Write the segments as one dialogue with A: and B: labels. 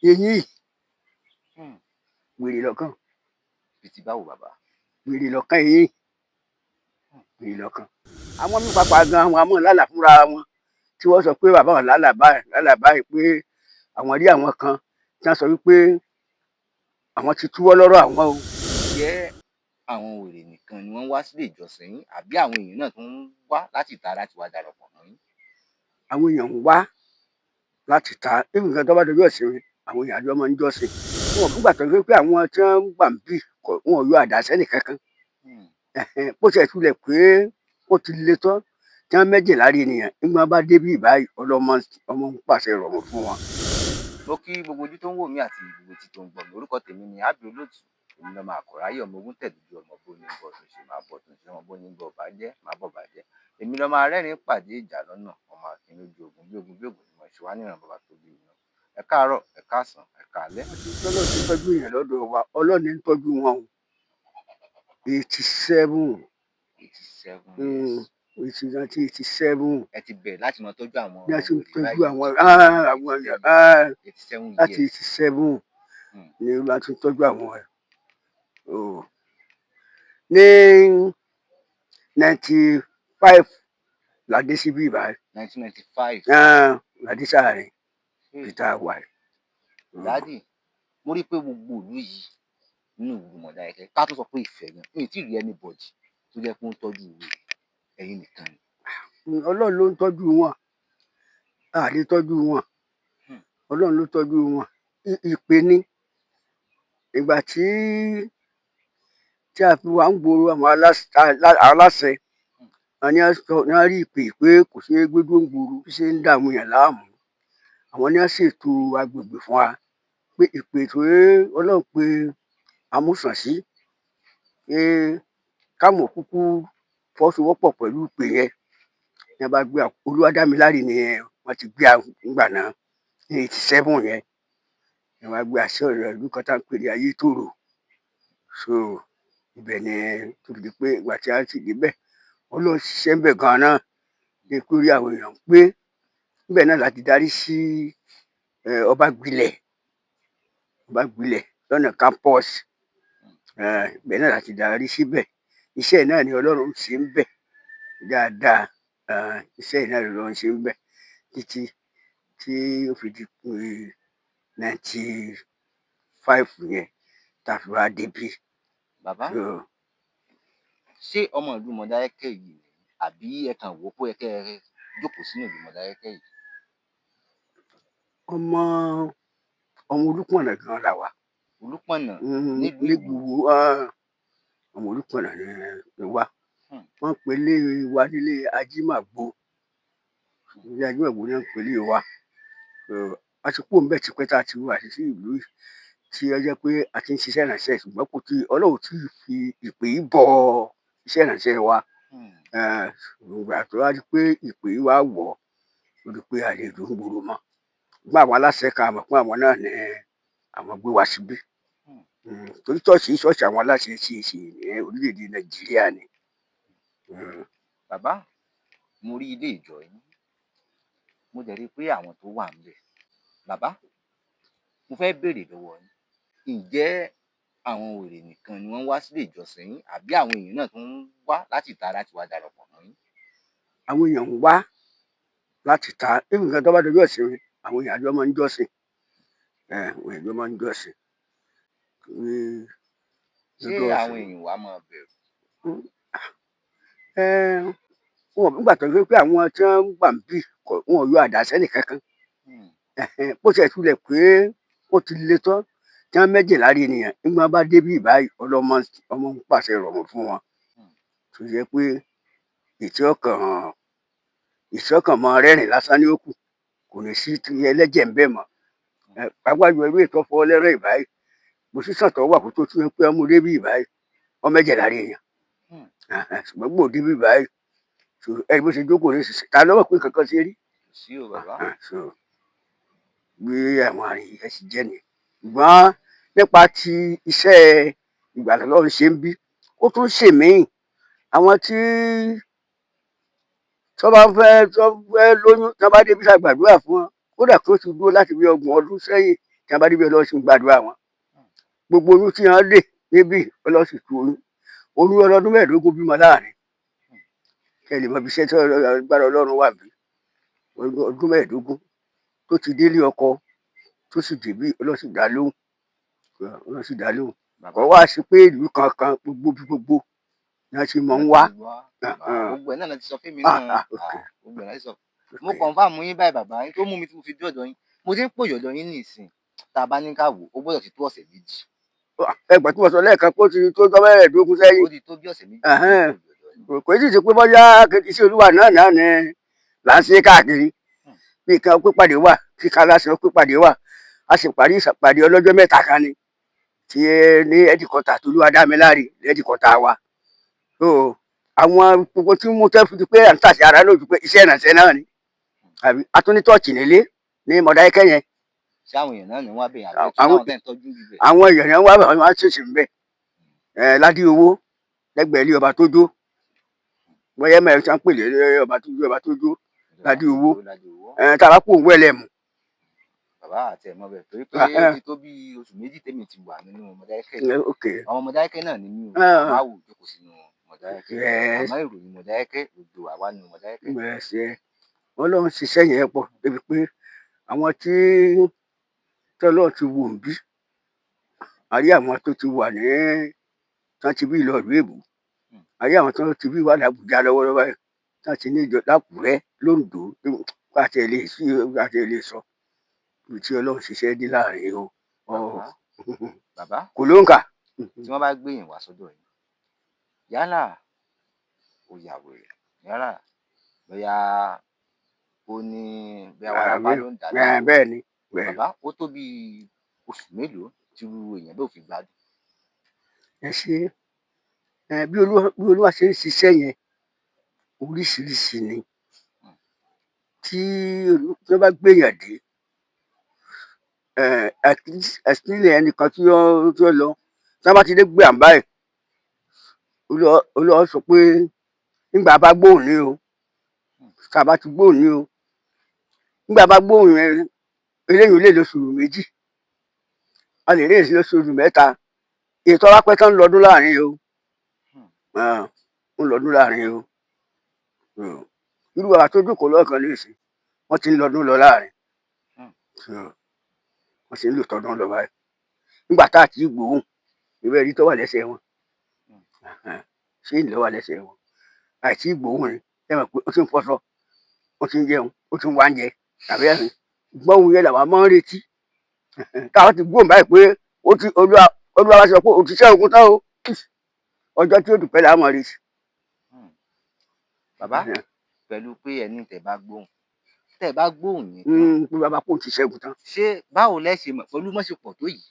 A: Eyín yìí, wèrè lọ́kàn.
B: Bíi ti báwo, bàbá?
A: Wèrè lọ́kàn eyín, wèrè lọ́kàn. Àwọn mí pàpà gan, àwọn amọ̀ lálàá fúnra wọn tí wọ́n sọ pé bàbá wọn lálàá báyìí, lálàá báyìí, pé àwọn rí àwọn kan tí wọ́n sọ wípé àwọn ti túwọ́ lọ́rọ̀ àwọn o.
B: Ǹjẹ́ àwọn wèrè nìkan ni wọ́n wá sílé ìjọsìn yín, àbí àwọn èèyàn náà tó ń wá láti ìta láti wá darapọ̀ mọ́ yín?
A: Àwọn èèyàn ń wá láti ta. Even gan tó bá dojú ìsinmi, àwọn èèyàn àjọ máa ń jọ́sìn. Wọn ò fúngbà tó ṣe pé àwọn tí wọ́n wà níbí, wọn ò yọ àdá sẹ́nì kankan. Bó ṣe tulẹ̀ pé ó ti le tán tí wọ́n méjìlá rí ènìyàn nígbà bá débí báyìí, ọlọ́mọ ọmọ ń pàṣẹ ìrọ̀rùn fún wọn.
B: Mo kí gbogbo ojú tó ń wò mí àti gbogbo etí tó ń gbọ́ mi. Orúkọ tèmi ni Ábí Olóòtú. Èmi lọmọ Àkọ́ráyè, ọmọ ogun tẹ̀dójú, ọmọ bó ní bọ̀ tó ṣe máa bọ̀ tó ṣe, ọmọ bó ní bọ̀ bàjẹ́ máa bọ̀ bàjẹ́. Èmi lọmọ arẹ́rìn pàdé ìjà lọ́nà, ọmọ akin lójú ogun, bí ogun bí ogun ni mo ṣe wá níran bàbá tó bí mi. Ẹ káàárọ̀, ẹ káàsán, ẹ káalẹ́.
A: Ọlọ́run ti tọ́jú èèyàn lọ́dọ̀ wa, Ọlọ́run ní ń tọ́jú wọn o. 87.
B: 87 years.
A: 1987.
B: Ẹ ti bẹ̀rẹ̀ láti máa tọ́jú àwọn
A: Bí a ṣe ń
B: wèrè
A: tọ́jú
B: báyìí.
A: àwọn èèyàn
B: 87
A: láti
B: years.
A: 87 ni wọ́n ti ń tọ́jú àwọn ẹ̀. Ní 95 la dé síbí báyìí.
B: 1995.
A: La dé sáàrin ibi tá a wà yìí.
B: Daddy, mo rí i pé gbogbo ìlú yìí nínú ìlú Mọdákẹ́kẹ́, ká tó sọ pé Ifẹ̀ gan, mi ì tí ì rí anybody tó jẹ́ pé ó ń tọ́jú wèrè, ẹ̀yin nìkan ni.
A: Ọlọ́run ló ń tọ́jú wọn, a lè tọ́jú wọn. Ọlọ́run ló tọ́jú wọn. Ìpè ní ìgbà tí a fi wà ń gbòòrò, àwọn aláṣẹ àwọn ní wọ́n rí ìpè pé kò ṣeé gbé dúró ń gbòòrò bí ṣe ń dààmú èèyàn láàmú. Àwọn ní wọ́n ṣètò agbègbè fún wa pé ìpè tó Ọlọ́run pé amúsàn sí pé káwọn kúkú fọwọ́sowọ́pọ̀ pẹ̀lú ìpè yẹn ní wọ́n bá gbé Olúwadámiláre ni wọ́n ti gbé nígbà náà ní 87 yẹn ni wọ́n gbé àṣẹ ọ̀rọ̀ ìlú kan tá à ń pè ní Ayétòrò. So ibẹ̀ ni tó fi di pé ìgbà tí a sì débẹ̀, Ọlọ́run ṣiṣẹ́ ń bẹ̀ gan-an náà ní pé orí àwọn èèyàn pé níbẹ̀ náà láti darí sí Ọbágbilẹ̀, Ọbágbilẹ̀ lọ́nà campus. Ibẹ̀ náà láti darí síbẹ̀. Iṣẹ́ náà ni Ọlọ́run ṣe ń bẹ̀ dáadáa. Iṣẹ́ náà ni Ọlọ́run ṣe ń bẹ̀ títí tí ó fi di pé 95 yẹn tá a fi wá débí.
B: Bàbá, ṣé ọmọ ìlú Mọdákẹ́kẹ́ yìí ni, àbí ẹ kàn wò ó pé kẹ́ ẹ jókòó sínú ìlú Mọdákẹ́kẹ́ yìí?
A: Ọmọ Olúpọ̀nà gan la wà.
B: Olúpọ̀nà nílùú
A: Nígbùwò, ọmọ Olúpọ̀nà ni wá. Wọ́n pè ilé wa nílé Ajímàgbò. Ilé Ajímàgbò ni wọ́n pè ilé wa. A ti kúrò níbẹ̀ tipẹ́ tá a ti wà sí ìlú yìí tí ó jẹ́ pé a ti ń ṣiṣẹ́ ìránṣẹ́, ṣùgbọ́n kò tí Ọlọ́run ò tí ì fi ìpè yìí bọ iṣẹ́ ìránṣẹ́ wa. Ìgbà tó wá di pé ìpè yìí wá wọ̀, ó di pé a lè dúró gbòòrò mọ́. Ṣùgbọ́n àwọn aláṣẹ kan mọ̀ pé àwọn náà ní àwọn gbé wa síbí. Torí ṣọ́ọ̀ṣì, ṣọ́ọ̀ṣì àwọn aláṣẹ CAC ní orílẹ̀-èdè Nàìjíríà ni.
B: Bàbá, mo rí ilé ìjọ yín, mo dẹ̀ rí i pé àwọn tó wà ńbẹ̀. Bàbá, mo fẹ́ béèrè lọ́wọ́ yín, ǹjẹ́ àwọn wèrè nìkan ni wọ́n wá sílé ìjọsìn yín, àbí àwọn èèyàn náà tó ń wá láti ìta láti wá darapọ̀ mọ́ yín?
A: Àwọn èèyàn ń wá láti ta. Even gan tó bá dojú ìsinmi, àwọn èèyàn àjọ máa ń jọ́sìn. Àwọn èèyàn àjọ máa ń jọ́sìn.
B: Ṣé àwọn èèyàn wa máa bẹ̀rù?
A: Wọn nígbà tó ṣe pé àwọn tí wọ́n wà níbí, wọn ò yọ àdá sẹ́nì kankan. Bó ṣe tulẹ̀ pé ó ti le tán tí wọ́n méjìlá rí ènìyàn nígbà bá débí báyìí, ọlọ́mọ ọmọ ń pàṣẹ ìrọ̀rùn fún wọn. Tó jẹ́ pé ìtí ọkàn mọ́ rẹ́rìn lásán ní ó kù, kò ní sí ti ẹlẹ́jẹ̀ ń bẹ̀ mọ́. Pàápàá jùlọ irú ètò ọ̀fọ̀ ọlẹ́rìn ìbáyìí, mo sì sàn tó wà kó tó tún pé ọmọ débí báyìí, ọmọ méjìlá rí èèyàn. Ṣùgbọ́n gbòó débí báyìí, ẹ bó ṣe jókòó ní ìsinsìnyí, ta ló mọ̀ pé nǹkan kan ṣe rí?
B: Kò sí o, bàbá.
A: So bí àwọn àrùn yẹn ṣe jẹ́ nìyẹn. Ṣùgbọ́n nípa ti iṣẹ́ ìgbàlà Ọlọ́run ṣe ń bí, ó tún ṣèmíì. Àwọn tí tó bá fẹ́, tó fẹ́ lóyún, tó bá débi tá a gbàdúrà fún wọn, kódà kí ó ti dúró láti bí 30 ọdún sẹ́yìn. Tí wọ́n bá débi, Ọlọ́run sì ń gbàdúrà wọn. Gbogbo oyún tí wọ́n dè níbí, Ọlọ́run sì tú oyún. Oyún ọlọ́dún 15 bímọ láàrin. Kẹ́ ẹ lè mọ ibi iṣẹ́ tí agbára Ọlọ́run wà bí. Ọdún 15 tó ti délé ọkọ, tó sì débí, Ọlọ́run sì dá lóhùn, Ọlọ́run sì dá lóhùn.
B: Bàbá,
A: Kò wá sí pé ìlú kankan, gbogbo bí gbogbo ni wọ́n ti mọ̀ ń wá.
B: Gbogbo ẹ̀ náà ti sọ fún mi
A: Ah,
B: náà.
A: ah, ok.
B: Ah, gbogbo ẹ̀ náà ti sọ. Mo confirm yín báyìí, bàbá yín tó mú mi tí mo fi dé ọ̀dọ̀ yín. Mo ti ń pòyì ọ̀dọ̀ yín nísìn, tá a bá ní ká wò ó, gbọ́dọ̀ ti tó ọ̀sẹ̀ 2.
A: Ẹgbẹ́ tí mo sọ lẹ́ẹ̀kan pé ó ti tó ọjọ́ 15 sẹ́yìn.
B: Ó ti tó bí ọ̀sẹ̀ 2
A: Ẹ̀hẹ́n.
B: tí mo pòyì ọ̀dọ̀ yín.
A: Kò sì ṣe pé bóyá iṣẹ́ Olúwa náà ni là ń ṣe káàkiri. Bí kan pípàdé wà, kíkà lásán pípàdé wà, a sì parí ìpàdé ọlọ́jọ́ 3 kan ni tí ní headquarter tolúwa dámiláre, headquarter wa. So àwọn gbogbo tí mo tẹ́ fi di pé à ń tàṣe ara lójú pé iṣẹ́ ìrànṣẹ́ náà ni, àbí a tún ní church nílé ní Mọ̀dákẹ́kẹ́ yẹn.
B: Ṣé àwọn èèyàn náà ni wọ́n á bẹ̀yìn àbí àwọn tẹ́ ń tọ́jú bíbẹ̀?
A: Àwọn èèyàn yẹn wá, àwọn wá ṣèṣì ń bẹ̀ ẹ ládì owó lẹ́gbẹ̀ẹ́ ilé ọba tó dó, bóyá mẹ́rin tí wọ́n pè lé ọba tó dó, ọba tó dó ládì owó.
B: Ládì owó.
A: Ẹ tá a bá kó òun ẹlẹ́mu.
B: Bàbá àti ẹ̀mọ́ bẹ̀ torí pé
A: Ah,
B: ó
A: ah.
B: ti tó bí oṣù 2 tèmi ti wà nínú Mọ̀dákẹ́kẹ́. Àwọn Mọ̀dákẹ́kẹ́ náà ni mí o.
A: Ah.
B: Máa wò jókòó sínú Mọ̀dákẹ́kẹ́.
A: Yes.
B: Àmọ́ ìròyìn Mọ̀dákẹ́kẹ́ ló gbé wa wá nínú Mọ̀dákẹ́kẹ́.
A: Yes, ẹ Ọlọ́run ṣiṣẹ́ yẹn pọ̀ débi pé àwọn tí tọ́lọ́ ti wò ń bí, a rí àwọn tó ti wà ní tán ti bí lọ ìlú èbó, a rí àwọn tó ti bí wà l'Àbújá lọ́wọ́lọ́wọ́ báyìí, tán ti ní ìjọ l'Ákùrẹ́, l'Óǹdó, àti ẹ̀ lè sí àti ẹ̀ lè sọ ibi tí Ọlọ́run ṣiṣẹ́ dé láàrin o.
B: Bàbá, bàbá,
A: Kò lóǹkà.
B: tí wọ́n bá gbé yẹn wá sọ́dọ̀ yín, yálà ó ya wèrè, yálà bóyá ó ní bóyá wárápá ló ń dà á láàmú,
A: Bẹ́ẹ̀ ni, bẹ́ẹ̀ ni.
B: Bàbá, ó tó bí oṣù mélòó tí irú èèyàn bẹ́ẹ̀ ò fi gbádùn?
A: Ẹ ṣe ẹ. Bí Olúwa ṣe ń ṣiṣẹ́ yẹn, oríṣiríṣi ni. Tí wọ́n bá gbéyàn dé ẹ̀sìnlẹ̀ ẹnìkan tí ó lọ, tí wọ́n bá ti dé gbé à ń báyìí, Olúwa sọ pé nígbà bá gbóhùn ní o, tá a bá ti gbóhùn ní o, nígbà bá gbóhùn yẹn, eléyìí lè lóṣù 2, a lè rí lóṣù 3. Ètò ọlápẹ́ tán ń lọdún láàrin o, ń lọdún láàrin o. Irú bàbá tó jókòó lọ́ọ̀kan ní ìsìn, wọ́n ti ń lọdún lọ láàrin. Wọ́n ti ń lò tọdún lọ báyìí nígbà tá a ti gbóhùn ìwé ẹ̀rí tó wà lẹ́sẹ̀ wọn. Ṣé ìlú wà lẹ́sẹ̀ wọn àìtí gbóhùn ni? Ẹ mọ̀ pé ó ti ń fọṣọ, ó ti ń jẹun, ó ti ń wá oúnjẹ tàbí ẹ̀rín gbóhùn yẹn làwọn máa ń retí. Táwọn ti gbóhùn báyìí pé ó ti Olúwa wá sọ pé òtíṣẹ́ ogun tán o, ọjọ́ tí ó dùpẹ́ làwọn máa retí.
B: Bàbá, pẹ̀lú pé ẹni tẹ́ bá gbóhùn yẹn tán,
A: Pé bàbá kò ti ṣẹ́gun tán.
B: Ṣé báwo lẹ ṣe mọ̀ pẹ̀lú mọ́ṣepọ̀ tó yìí,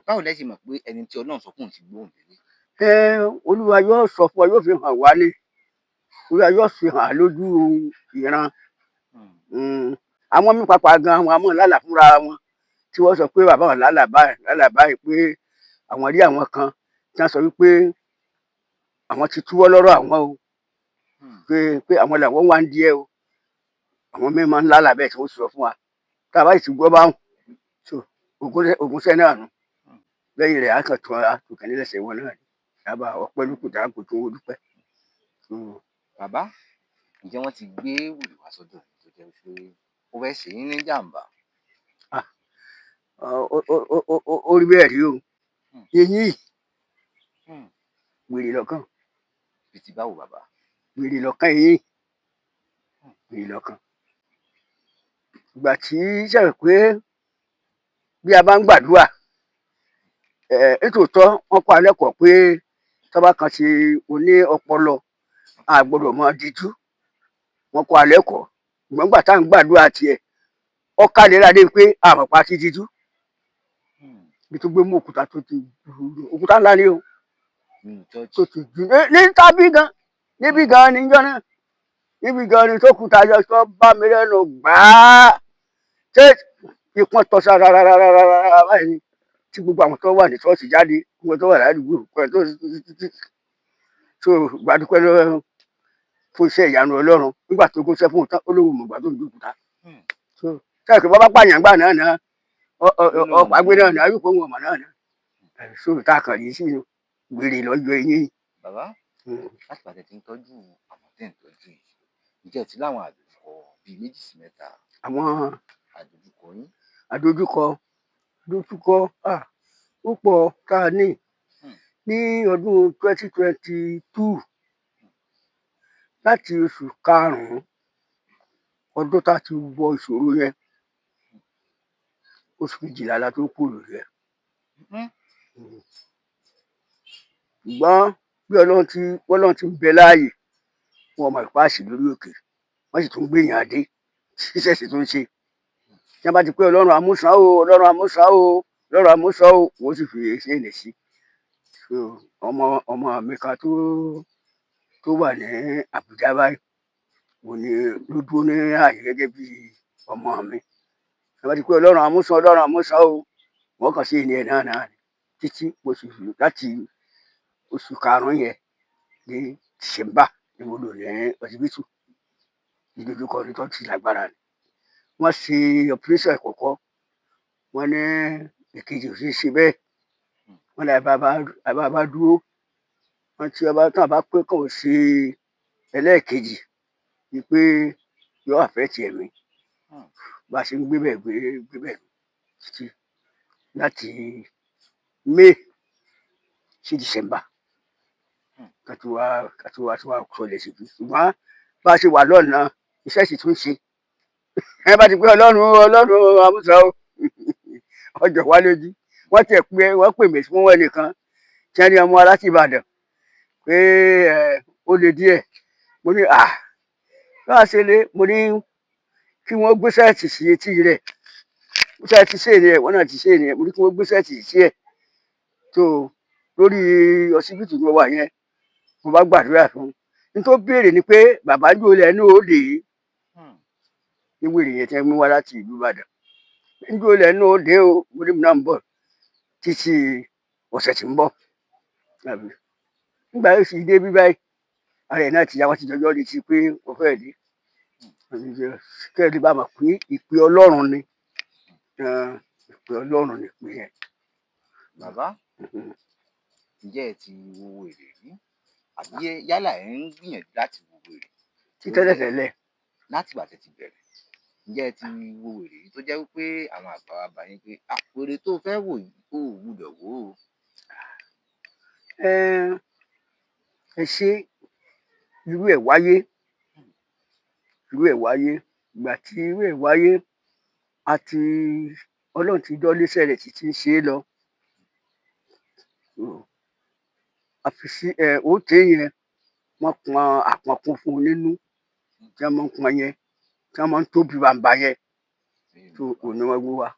B: báwo lẹ ṣe mọ̀ pé ẹni tí Ọlọ́run sọ fún òun ti gbóhùn lélẹ̀?
A: Ẹ Olúwa yóò sọ fún ọ, yóò fi hàn wá ní, Olúwa yóò fi hàn lójú ìran. Àwọn mí pàpà gan, àwọn àmọ́ lálà fúnra wọn tí wọ́n sọ pé bàbá wọn lálà báyìí, lálà báyìí, pé àwọn rí àwọn kan tí wọ́n sọ wípé àwọn ti túwọ́ lọ́rọ̀ àwọn o, pé àwọn làwọn wá ń díẹ̀ o. Àwọn míì máa ń lálà bẹ́ẹ̀ tí wọ́n sọ fún wa. Tá a bá sì ti gbọ́ báwọn so ògúnṣẹ́ náà nù lẹ́yìn rẹ̀, á kàn tún àtúnkàn nílẹ̀ṣẹ̀ wọn náà dábàá ọpẹ́ lókùn tá a kò tún owó dúpẹ́.
B: Bàbá, ǹjẹ́ wọ́n ti gbé wèrè wá sọ́dọ̀ yín tó jẹ́ pé ó fẹ́ ṣe yín ní jàǹbá?
A: Ó rí bẹ́ẹ̀ rí o. Eyín yìí, wèrè lọ́kàn.
B: Bíi ti báwo, bàbá?
A: Wèrè lọ́kàn, eyín wèrè lọ́kàn. Ìgbà tí sẹ́wọ̀n pé bí a bá ń gbàdúrà ẹ̀ nítòótọ́, wọ́n kọ́ alẹ́ kọ̀ pé tọ́ba kan ti oní ọpọlọ, a gbọ́dọ̀ máa dijú. Wọ́n kọ́ alẹ́ kọ̀, ṣùgbọ́n gbà tá à ń gbàdúrà tiẹ̀, ọ̀kadì ládé pé àmọ̀pá ti dijú. Bí tó gbé mú òkúta tó ti òkúta ńlá ni o
B: Nínú church?
A: Tó ti jù ní tábí gan, níbí gan níjọ́ náà, níbi gan ni tó kúta yọ tó bá mi lẹ́nu gbàá, ṣé ìpọ́n tọ́ sára rárá báyìí ni tí gbogbo àwọn tó wà ní ṣọ́ọ̀ṣì jáde, gbogbo tó wà ládùúgbò gbogbo tó so gbàdúpẹ́ lọ́wọ́ fún iṣẹ́ ìyanu Ọlọ́run. Nígbà tó gúnṣẹ́ fún un tán, ó lóun mọ̀gbà tó ń dúkùtà. So sẹ́yìn pé bàbá pààyàn gbà náà náà. Ọ̀pá gbé náà ni àyùkò wọn mọ̀ náà ni sóòrò tá a kàn rí sínú gbèrè lọ́jọ́ eyín.
B: Bàbá, láti bàtẹ tí ń tọ́jú àwọn tẹ́ ń tọ́jú yìí, ǹjẹ́ ẹ ti láwọn àdojúkọ bíi méjì sí mẹ́ta?
A: Àwọn
B: àdojúkọ yín.
A: Àdojúkọ ó pọ̀ tá a ní ní ọdún 2022, láti oṣù karùn-ún ọdún tá a ti wọ ìṣòro yẹn, oṣù kejìlá la tó kúrò lórí ẹ̀. Ṣùgbọ́n bí Ọlọ́run ti ń bẹ láàyè, wọn mọ̀ ìpáàsì lórí òkè, wọ́n sì tún gbìyànjú dé ṣíṣẹ́ sì tún ṣe. Tí wọ́n bá ti pé Ọlọ́run àmúṣán o, Ọlọ́run àmúṣán o, Ọlọ́run àmúṣán o, wọ́n sì fi ṣe é lè sí. Ọmọ mi kan tó wà ní Àbújá báyìí, òun ni ló dúró ní ààyè gẹ́gẹ́ bí ọmọ mi. Tí wọ́n bá ti pé Ọlọ́run àmúṣán, Ọlọ́run àmúṣán o, wọ́n kàn sí ènìyàn náà náà títí oṣù láti oṣù karùn-ún yẹn ní Dìsẹ́mbà ni mo lò ní ọsibítù. Ìdojúkọ ní tó ti lágbára ni. Wọ́n ṣe ọpírẹ́sàn àkọ́kọ́, wọ́n ní èkejì ò ṣeé ṣe bẹ́ẹ̀. Wọ́n ní àbá dúró, wọ́n tí ọba tán bá pé kò ṣe ẹlẹ́ẹ̀kejì ni pé yóò àfẹ́tì ẹ̀mí. Bá a ṣe ń gbé bẹ́ẹ̀ gbé bẹ́ẹ̀ títí láti May sí December kátó wá tó wá sọlẹ̀ síbi. Ṣùgbọ́n bá a ṣe wà lọ́nà, iṣẹ́ sì tún ṣe. Ẹ bá ti pé Ọlọ́run Ọlọ́run àmúṣọ o, ọjọ́ wa lójú. Wọ́n tiẹ̀ pé wọ́n pè mí fún ẹnìkan tí wọ́n ní ọmọ aláti Ìbàdàn pé ẹ ó le díẹ̀. Mo ní à bá a ṣe lé, mo ní kí wọ́n gbé sẹ́ẹ̀tì sí etí rẹ̀. Sẹ́ẹ̀tì sí èrè ẹ̀, wọ́n náà ti ṣe èrè ẹ̀. Mo ní kí wọ́n gbé sẹ́ẹ̀tì sí ẹ̀. Tó lórí ọsibítù tó wà yẹn, mo bá gbàdúrà fún un. N tó béèrè ni pé bàbá ń jò lẹ́nu òde ní wèrè yẹn tí wọ́n mú wá láti ìlú Ìbàdàn. Ń jò lẹ́nu òde o, mo ní mo náà ń bọ̀ títí ọ̀sẹ̀ tí ń bọ̀. Nígbà yóò sì dé bí báyìí, ara ẹ̀ náà ti yá, wọ́n ti jọjọ́ létí pé ó fẹ́ dé. Kẹ́ ẹ lè bá mọ̀ pé ìpè Ọlọ́run ni, ìpè Ọlọ́run ni ìpè yẹn.
B: Bàbá, ǹjẹ́ ẹ ti wo wèrè rí? Àbí yálà ẹ̀ ń gbìyànjú láti wo wèrè?
A: Tí tẹ́lẹ̀tẹ́lẹ̀.
B: Láti ìgbà tẹ́ ti bẹ̀rẹ̀, ǹjẹ́ ẹ ti wo wèrè rí tó jẹ́ wípé àwọn àgbà wa bá yín pé wèrè tó fẹ́ wò yìí, o ò gbúdọ̀ wò ó?
A: Ẹ ṣe irú ẹ̀ wáyé. Irú ẹ̀ wáyé. Ìgbà tí irú ẹ̀ wáyé, àti Ọlọ́run ti dọ́lé iṣẹ́ rẹ̀ títí ń ṣe é lọ. Àfi sí ẹ òótẹ́ yẹn, wọ́n pọn àpọ̀nkún fún un nínú tí wọ́n máa ń pọn yẹn, tí wọ́n máa ń tóbi bàǹbà yẹn. Tó òní wọn gbé wá.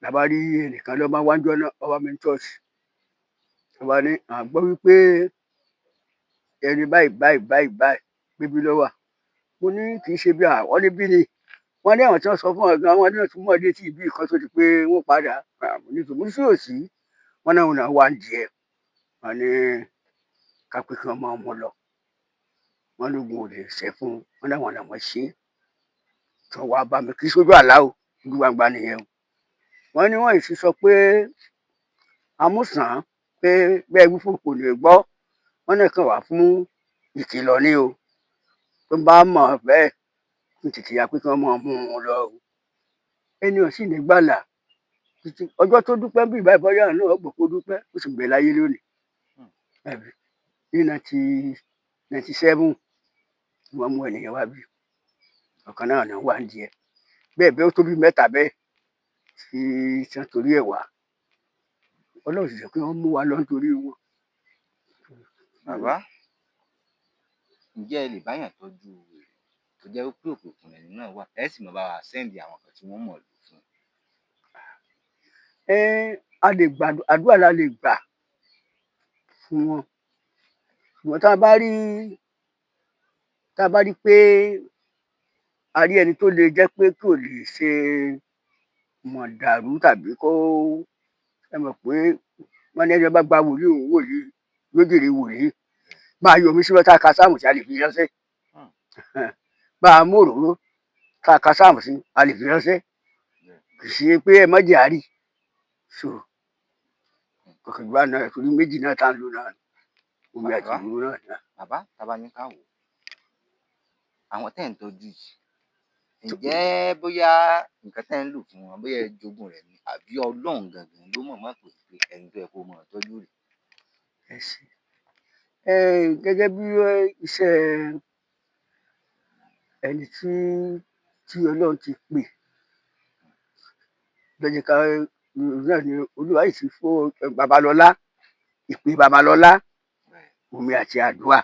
A: Làbá rí ẹnìkan ló máa wájú ọ̀nà ọba mi church. Ọba ní à ń gbọ́ wípé ẹni báyìí báyìí báyìí báyìí bíbí ló wà. Mo ní kì í ṣe bí àwọn níbí ni. Wọ́n ní àwọn tí wọ́n sọ fún ọ̀gá wọn ní wọ́n mọ̀ létí ibi kan tó di pé wọ́n padà. Mo ní sí òsì. Wọ́n náà wọ́n wá ń jẹ. Wọ́n ní ká pé kí wọ́n máa mú lọ. Wọ́n lóògùn ò lè ṣẹ́ fún un. Wọ́n náà wọ́n làwọn ṣe. Tí wọ́n wá bá mi kì í ṣojú àlá o, ojú gbangba nìyẹn o. Wọ́n ní wọ́n sì sọ pé amúsàn pé bẹ́ẹ̀ wí fún kò lè gbọ́. Wọ́n náà kàn wá fún ìkìlọ̀ ni o. Tó bá mọ̀ bẹ́ẹ̀, kí n tètè ya pé kí wọ́n máa mú un lọ o. Ẹni ò sì ní gbàlà títí ọjọ́ tó dúpẹ́ bí ìbá ìbọ́yà náà gbọ́ kó dúpẹ́, ó sì ń bẹ láyé lónìí. Ní 1997 wọ́n mú ènìyàn wá bí. Ọ̀kan náà ni wà ń di ẹ̀. Bẹ́ẹ̀ bẹ́ẹ̀ ó tó bí mẹ́ta bẹ́ẹ̀ tí wọ́n torí ẹ̀ wá. Ọlọ́run sì jẹ́ pé wọ́n mú wa lọ nítorí wọn.
B: Bàbá, ǹjẹ́ ẹ lè báyàn tọ́jú wèrè tó jẹ́ wípé òkè òkun lẹni náà wà, ẹ sì máa bá wa sẹ́ndì àwọn kan tí wọ́n mọ̀ lò fún un?
A: A lè gbà, àdúrà la lè gbà fún wọn. Ṣùgbọ́n tá a bá rí pé a rí ẹni tó lè jẹ́ pé kò lè ṣe mọ̀dàrú tàbí kó ẹ mọ̀ pé wọ́n ní ẹni bá gba wòlíì òun wòlíì yóò jèrè wòlíì. Bá a yọ omi síbẹ̀ tá a ka sáàmù sí, a lè fi ránṣẹ́. Bá a mú òróró tá a ka sáàmù sí, a lè fi ránṣẹ́. Kì í ṣe pé ẹ má jẹ́ àárí. So kọ̀kẹ́ gbà náà torí méjì náà tá à ń lò náà, omi àti
B: Bàbá,
A: òróró náà.
B: bàbá, tá bá ní ká wò ó, àwọn tẹ́ ẹ̀ ń tọ́jú yìí, ǹjẹ́ bóyá nǹkan tẹ́ ẹ̀ ń lò fún wọn, bóyá ẹ jogún rẹ̀ ni àbí Ọlọ́run gangan ló mọ̀ọ́mọ̀ pè pé ẹni tó yẹ kó máa tọ́jú rèé?
A: Ẹ ṣé. Gẹ́gẹ́ bí iṣẹ́ ẹni tí Ọlọ́run ti pè ló jẹ́ ká náà ni Olúwa yìí ti fún Babalọlá, ìpè Babalọlá, omi àti àdúrà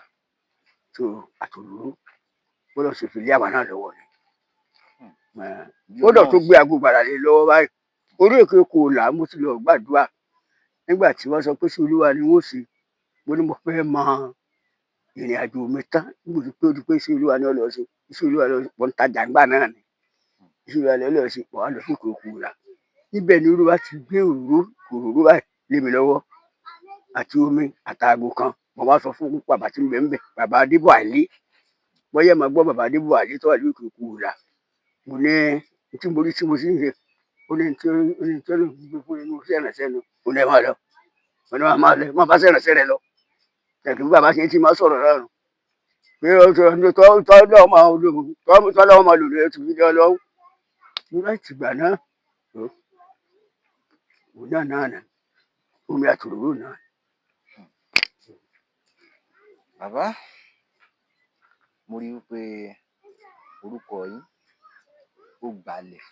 A: tó àtòróró bọ́lá ṣe fi lé àwa náà lọ́wọ́ ni.
B: Bí
A: Ó dọ̀ tó
B: Ọlọ́run
A: gbé aago gbàrà lé lọ́wọ́ báyìí. Orí òkè kò là mo ti lọ gbàdúrà nígbà tí wọ́n sọ pé sí Olúwa ni wọ́n ṣe. Mo ní mo fẹ́ mọ ìrìn àjò mi tán níbo tí pé ó di pé sí Olúwa ni ó lọ ṣe, sí Olúwa lọ ṣe, mo ń tajà ńgbà náà ni. Sí Olúwa ni ó lọ ṣe, mo wá lọ sí òkè òkun là. Níbẹ̀ ni Olúwa ti gbé òróró òróró báyìí lé mi lọ́wọ́ àti omi àtàgò kan. Mo wá sọ fún bàbá tí ń bẹ ńbẹ̀, bàbá Adébọ̀ Àlí. Bóyá ẹ máa gbọ́ bàbá Adébọ̀ Àlí tó wà ní òkè òkun là. Mo ní tí mo rí tí mo sì ń ṣe, ó ní tí ó ní tí ó lóun gbé fún inú iṣẹ́ ìránṣẹ́ nu. Ó ní ẹ máa lọ. Mo ní máa lọ, máa bá iṣẹ́ ìránṣẹ́ rẹ lọ. Ẹ̀kí bí bàbá ṣe ń tí máa sọ̀rọ̀ náà nù. Pé ó tọ́ tọ́ lọ́wọ́ máa lò tọ́ lọ́wọ́ máa lò lórí ti fi lé ọ lọ́wọ́. Mo láti ìgbà náà, òun náà náà nà, omi àtòróró náà.
B: Bàbá, mo rí i pé orúkọ yín ó gbalẹ̀.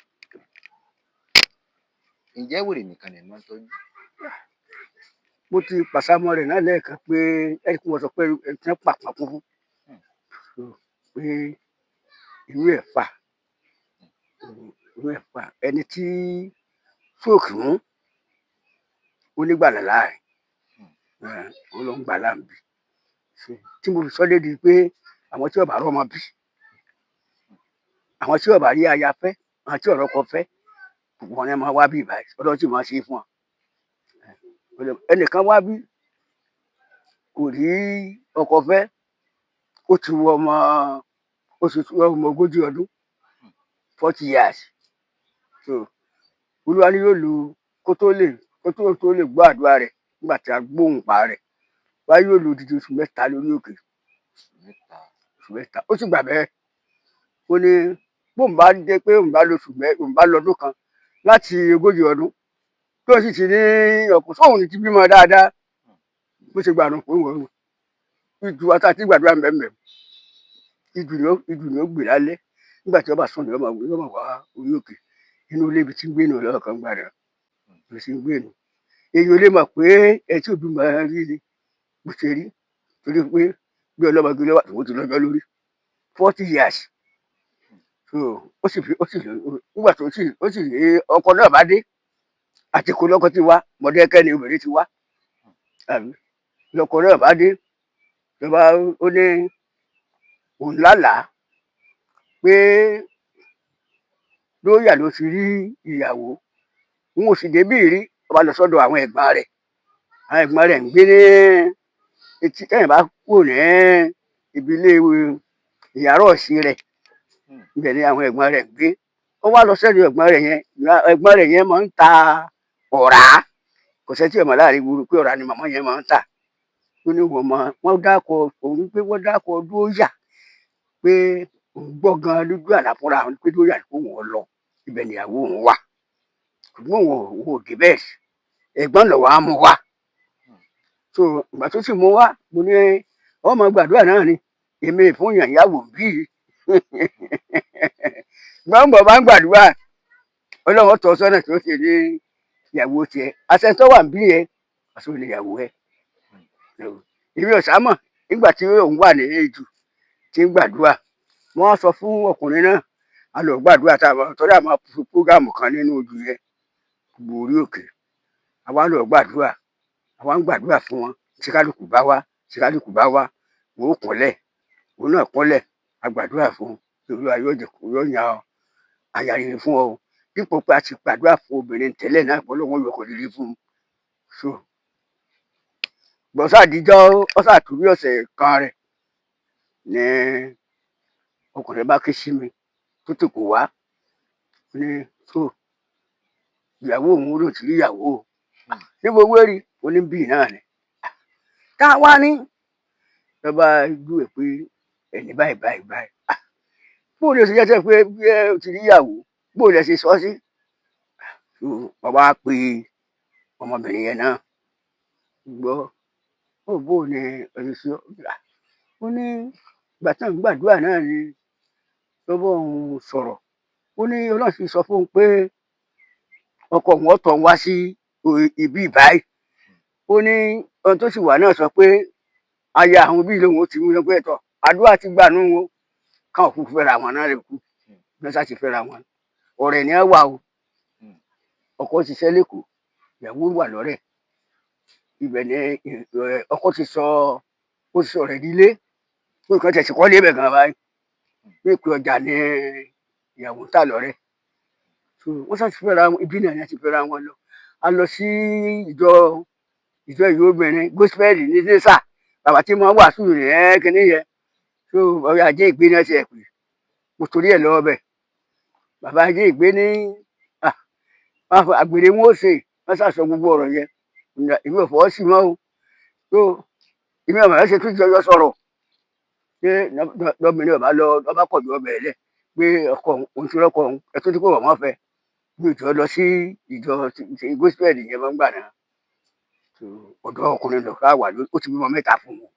B: Ǹjẹ́ wèrè nìkan lẹ̀ máa ń tọ́jú?
A: Mo ti pàṣámọ́ rẹ̀ náà lẹ́ẹ̀kan pé ẹ̀rí kí wọ́n sọ pé ẹni tí wọ́n pàpà kún fún pé inú ẹ̀ fà, inú ẹ̀ fà. Ẹni tí stroke mú, ó nígbàlà láàrin, ó lọ ń gbà láǹbì. Tí mo fi sọ lédi pé àwọn tí ó bá rọ́mọ bí, àwọn tí ó bá rí aya fẹ́, àwọn tí ọ̀rọ̀ kọ fẹ́, gbogbo wọn ni wọ́n máa wá bí báyìí, Ọlọ́run sì máa ṣe é fún wọn. Ẹnìkan wá bí kò rí ọkọ fẹ́, ó ti wọ ọmọ, ó ti wọ ọmọ ogójì ọdún, 40 years. So Olúwa ni yóò lu kó tó lè kó tó tó lè gbọ́ àdúrà rẹ̀ nígbà tí a gbóhùn pa rẹ̀. Wá yóò lu odidi oṣù mẹ́ta lórí òkè.
B: Oṣù mẹ́ta.
A: Oṣù mẹ́ta. Ó sì gbà bẹ́ẹ̀. Ó ní bóun bá dé pé òun bá lóṣù mẹ́ òun bá lọ́dún kan láti ogójì ọdún tó sì ti ní ọkùn sóun ti bímọ dáadáa bó ṣe gbà nù pé òun ìjù wa tá a ti gbàdúrà mbẹ́mbẹ́ ìjù ni ó gbè lálẹ́ nígbà tí ó bá sùn ni ó máa wá orí òkè inú ilé ibi tí ń gbé nù lọ́ọ̀kan gbà náà ibi tí ń gbé nù. Èyí ò lè mọ̀ pé ẹ tí òbí máa rí ni bó ṣe rí torí pé bí ọlọ́mọge ló wà tó ti lọ́jọ́ lórí 40 years. So ó sì fi ó sì nígbà tó sì ó sì rí ọkọ náà bá dé àti kó lọ́kọ ti wá Mọ̀dẹ́kẹ́ ni obìnrin ti wá àbí lọ́kọ náà bá dé ló bá ó ní òun lálàá pé lóyà ló ti rí ìyàwó òun ò sì débì rí ó bá lọ sọ́dọ̀ àwọn ẹ̀gbọ́n rẹ̀. Àwọn ẹ̀gbọ́n rẹ̀ ń gbé ní etí tẹ́yìn bá kúrò ní ibi ilé ìyàrá ọ̀sìn rẹ̀ ibẹ̀ ni àwọn ẹ̀gbọ́n rẹ̀ ń gbé. Ó wá lọ sẹ́dọ̀ ẹ̀gbọ́n rẹ̀ yẹn, ẹ̀gbọ́n rẹ̀ yẹn máa ń ta ọ̀rá. Kò sẹ́ni tí ò mọ̀ láàrin ìgboro pé ọ̀rá ni màmá yẹn máa ń tà. Ó ní wọ́n mọ wọ́n dákọ̀ òun pé wọ́n dákọ̀ dóyà pé òun gbọ́ gan lójú àlá fúnra òun pé dóyà kó wọ́n lọ ibẹ̀ nìyàwó òun wà. Ṣùgbọ́n òun ò dé bẹ́ẹ̀ sí. Ẹ̀gbọ́n ló wá mú wá. So ìgbà tó sì mú wá mo ní ó máa gbàdúrà náà ni èmi fún yàn ìyàwó bí. Gbọ́n bọ̀ bá ń gbàdúrà Ọlọ́run tọ́ sọ́nà tí ó ṣe ní ìyàwó tiẹ̀. Àṣẹ tó wà níbí yẹn àṣẹ ò ní ìyàwó ẹ̀. Èmi ò sá mọ̀ nígbà tí òun wà ní ìjù tí ń gbàdúrà. Wọ́n sọ fún ọkùnrin náà a lọ gbàdúrà tá a máa torí a máa fi prógámù kan nínú ojú yẹn gbogbo orí òkè. Àwa lọ gbàdúrà, àwa ń gbàdúrà fún wọn tí kálukú bá wá tí kálukú bá wá òun ó kúnlẹ̀ òun náà kúnlẹ̀ a gbàdúrà fún un pé Olúwa yóò jẹ́ kó yóò yan aya rere fún ọ o. Dípò pé a ti gbàdúrà fún obìnrin tẹ́lẹ̀ náà pé Ọlọ́run yóò kọ rere fún un. So gbọ̀nsá àdìjọ́ ó ṣàtúnbí ọ̀sẹ̀ kan rẹ̀ ní ọkùnrin bá ké sí mi tó tì kò wá. Ó ní so Ìyàwó òun ló ti rí ìyàwó o. Níbo wérí oníbì náà ni tá a wá ní lọ́ba júwe pé ẹni báyìí báyìí báyìí. Bó lè ṣe jẹ́ pé bí ẹ ti rí ìyàwó, bó lè ṣe sọ sí? Bàbá pe ọmọbìnrin yẹn náà gbọ́, ó bó ni ẹni sí ọ. Ó ní ìgbà tí àwọn gbàdúrà náà ni lọ́bọ̀ òun sọ̀rọ̀. Ó ní Ọlọ́run sì sọ fún un pé ọkọ òun ọ̀tọ̀ ń wá sí ibi báyìí. Ó ní ohun tó sì wà náà sọ pé aya àwọn bíi lòun ó ti mú pé ẹ̀tọ́ àdúrà ti gbà nù wọn, káwọn kúkú fẹ́ra wọn náà lè kú bí wọ́n sá ti fẹ́ra wọn. Ọ̀rẹ́ ni ẹ wà o. Ọkọ ṣiṣẹ́ lẹ́kọ̀ọ́, ìyàwó wà lọ́rẹ̀. Ibẹ̀ ni ọkọ ti sọ, ó ti sọ rẹ̀ nílé. Nǹkan tẹ̀sí kọ́ lébẹ̀ gan báyìí pé pé ọjà ni ìyàwó ń tà lọ́rẹ̀. Wọ́n sá ti fẹ́ra wọn, ibi náà ni wọ́n ti fẹ́ra wọn lọ. A lọ sí ìjọ ìlú obìnrin gospel ní Iléṣà, bàbá tí wọ́n wàásù rẹ̀ kínní yẹn. So ọ̀rẹ́ ajé ìgbé náà ti ẹ̀ pé mo torí ẹ̀ lọ́wọ́ bẹ̀. Bàbá ajé ìgbé ní àgbèrè wọn ó ṣe, wọ́n ṣàṣọ gbogbo ọ̀rọ̀ yẹn. Èmi ò fọwọ́ sí mọ́ o. So èmi ọmọ rẹ̀ ṣe tún jọjọ sọ̀rọ̀ pé lọ́bìnrin ọba lọ ọba kọ̀jú ọbẹ̀ lẹ̀ pé ọkọ òun ti rọ́kọ òun ẹ̀ tó ti kó wọ́n mọ́ fẹ́. Mi ò jọ lọ sí ìjọ gospel yẹn mọ́ gbà náà. Ọ̀dọ́ ọkùnrin lọ ká wà, ó ti bímọ mẹ́ta fún un.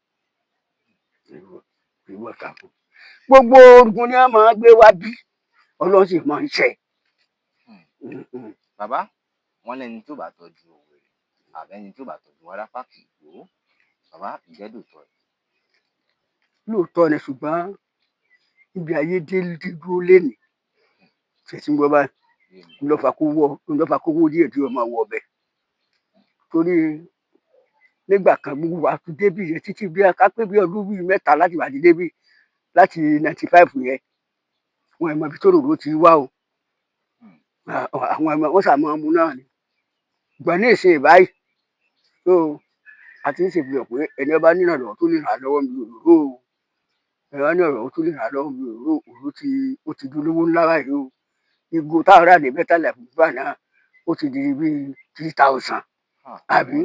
A: Gbogbo ogun ni a máa gbé wá bí Ọlọ́run sì máa ń ṣe.
B: Bàbá, wọn lẹni tó bá tọ́jú òwèrè àbẹ́ni tó bá tọ́jú wárápá kì í gbó. Bàbá, ǹjẹ́ lóòótọ́ ni?
A: Lóòótọ́ ni, ṣùgbọ́n ibi ayé dé dúró lénìí ṣètì ń gbọ́ báyìí ńlọ́fà kówó díẹ̀ tí wọ́n máa wọ ọbẹ̀. Torí nígbà kan gbogbo wa tún débì yẹn títí bí a ká pé bí ọdún bíi mẹ́ta láti wà ní débì láti 95 yẹn, wọn ẹ̀ mọ ibi tó ròrò ti wá o. Àwọn ẹ̀mọ wọn sàmọ́ ọmú náà ni. Ìgbà ní ìsìn báyìí tó a ti ń ṣèfihàn pé ẹni ọba nínà lọ́wọ́ tó lè ràn án lọ́wọ́ mi òróró o. Ẹni ọba nínà lọ́wọ́ tó lè ràn án lọ́wọ́ mi òróró, òróró ti ó ti di olówó ńlá báyìí o. Ìgò táwọn ará ní Better Life gbà náà ó ti di bíi 3,000. Àbí?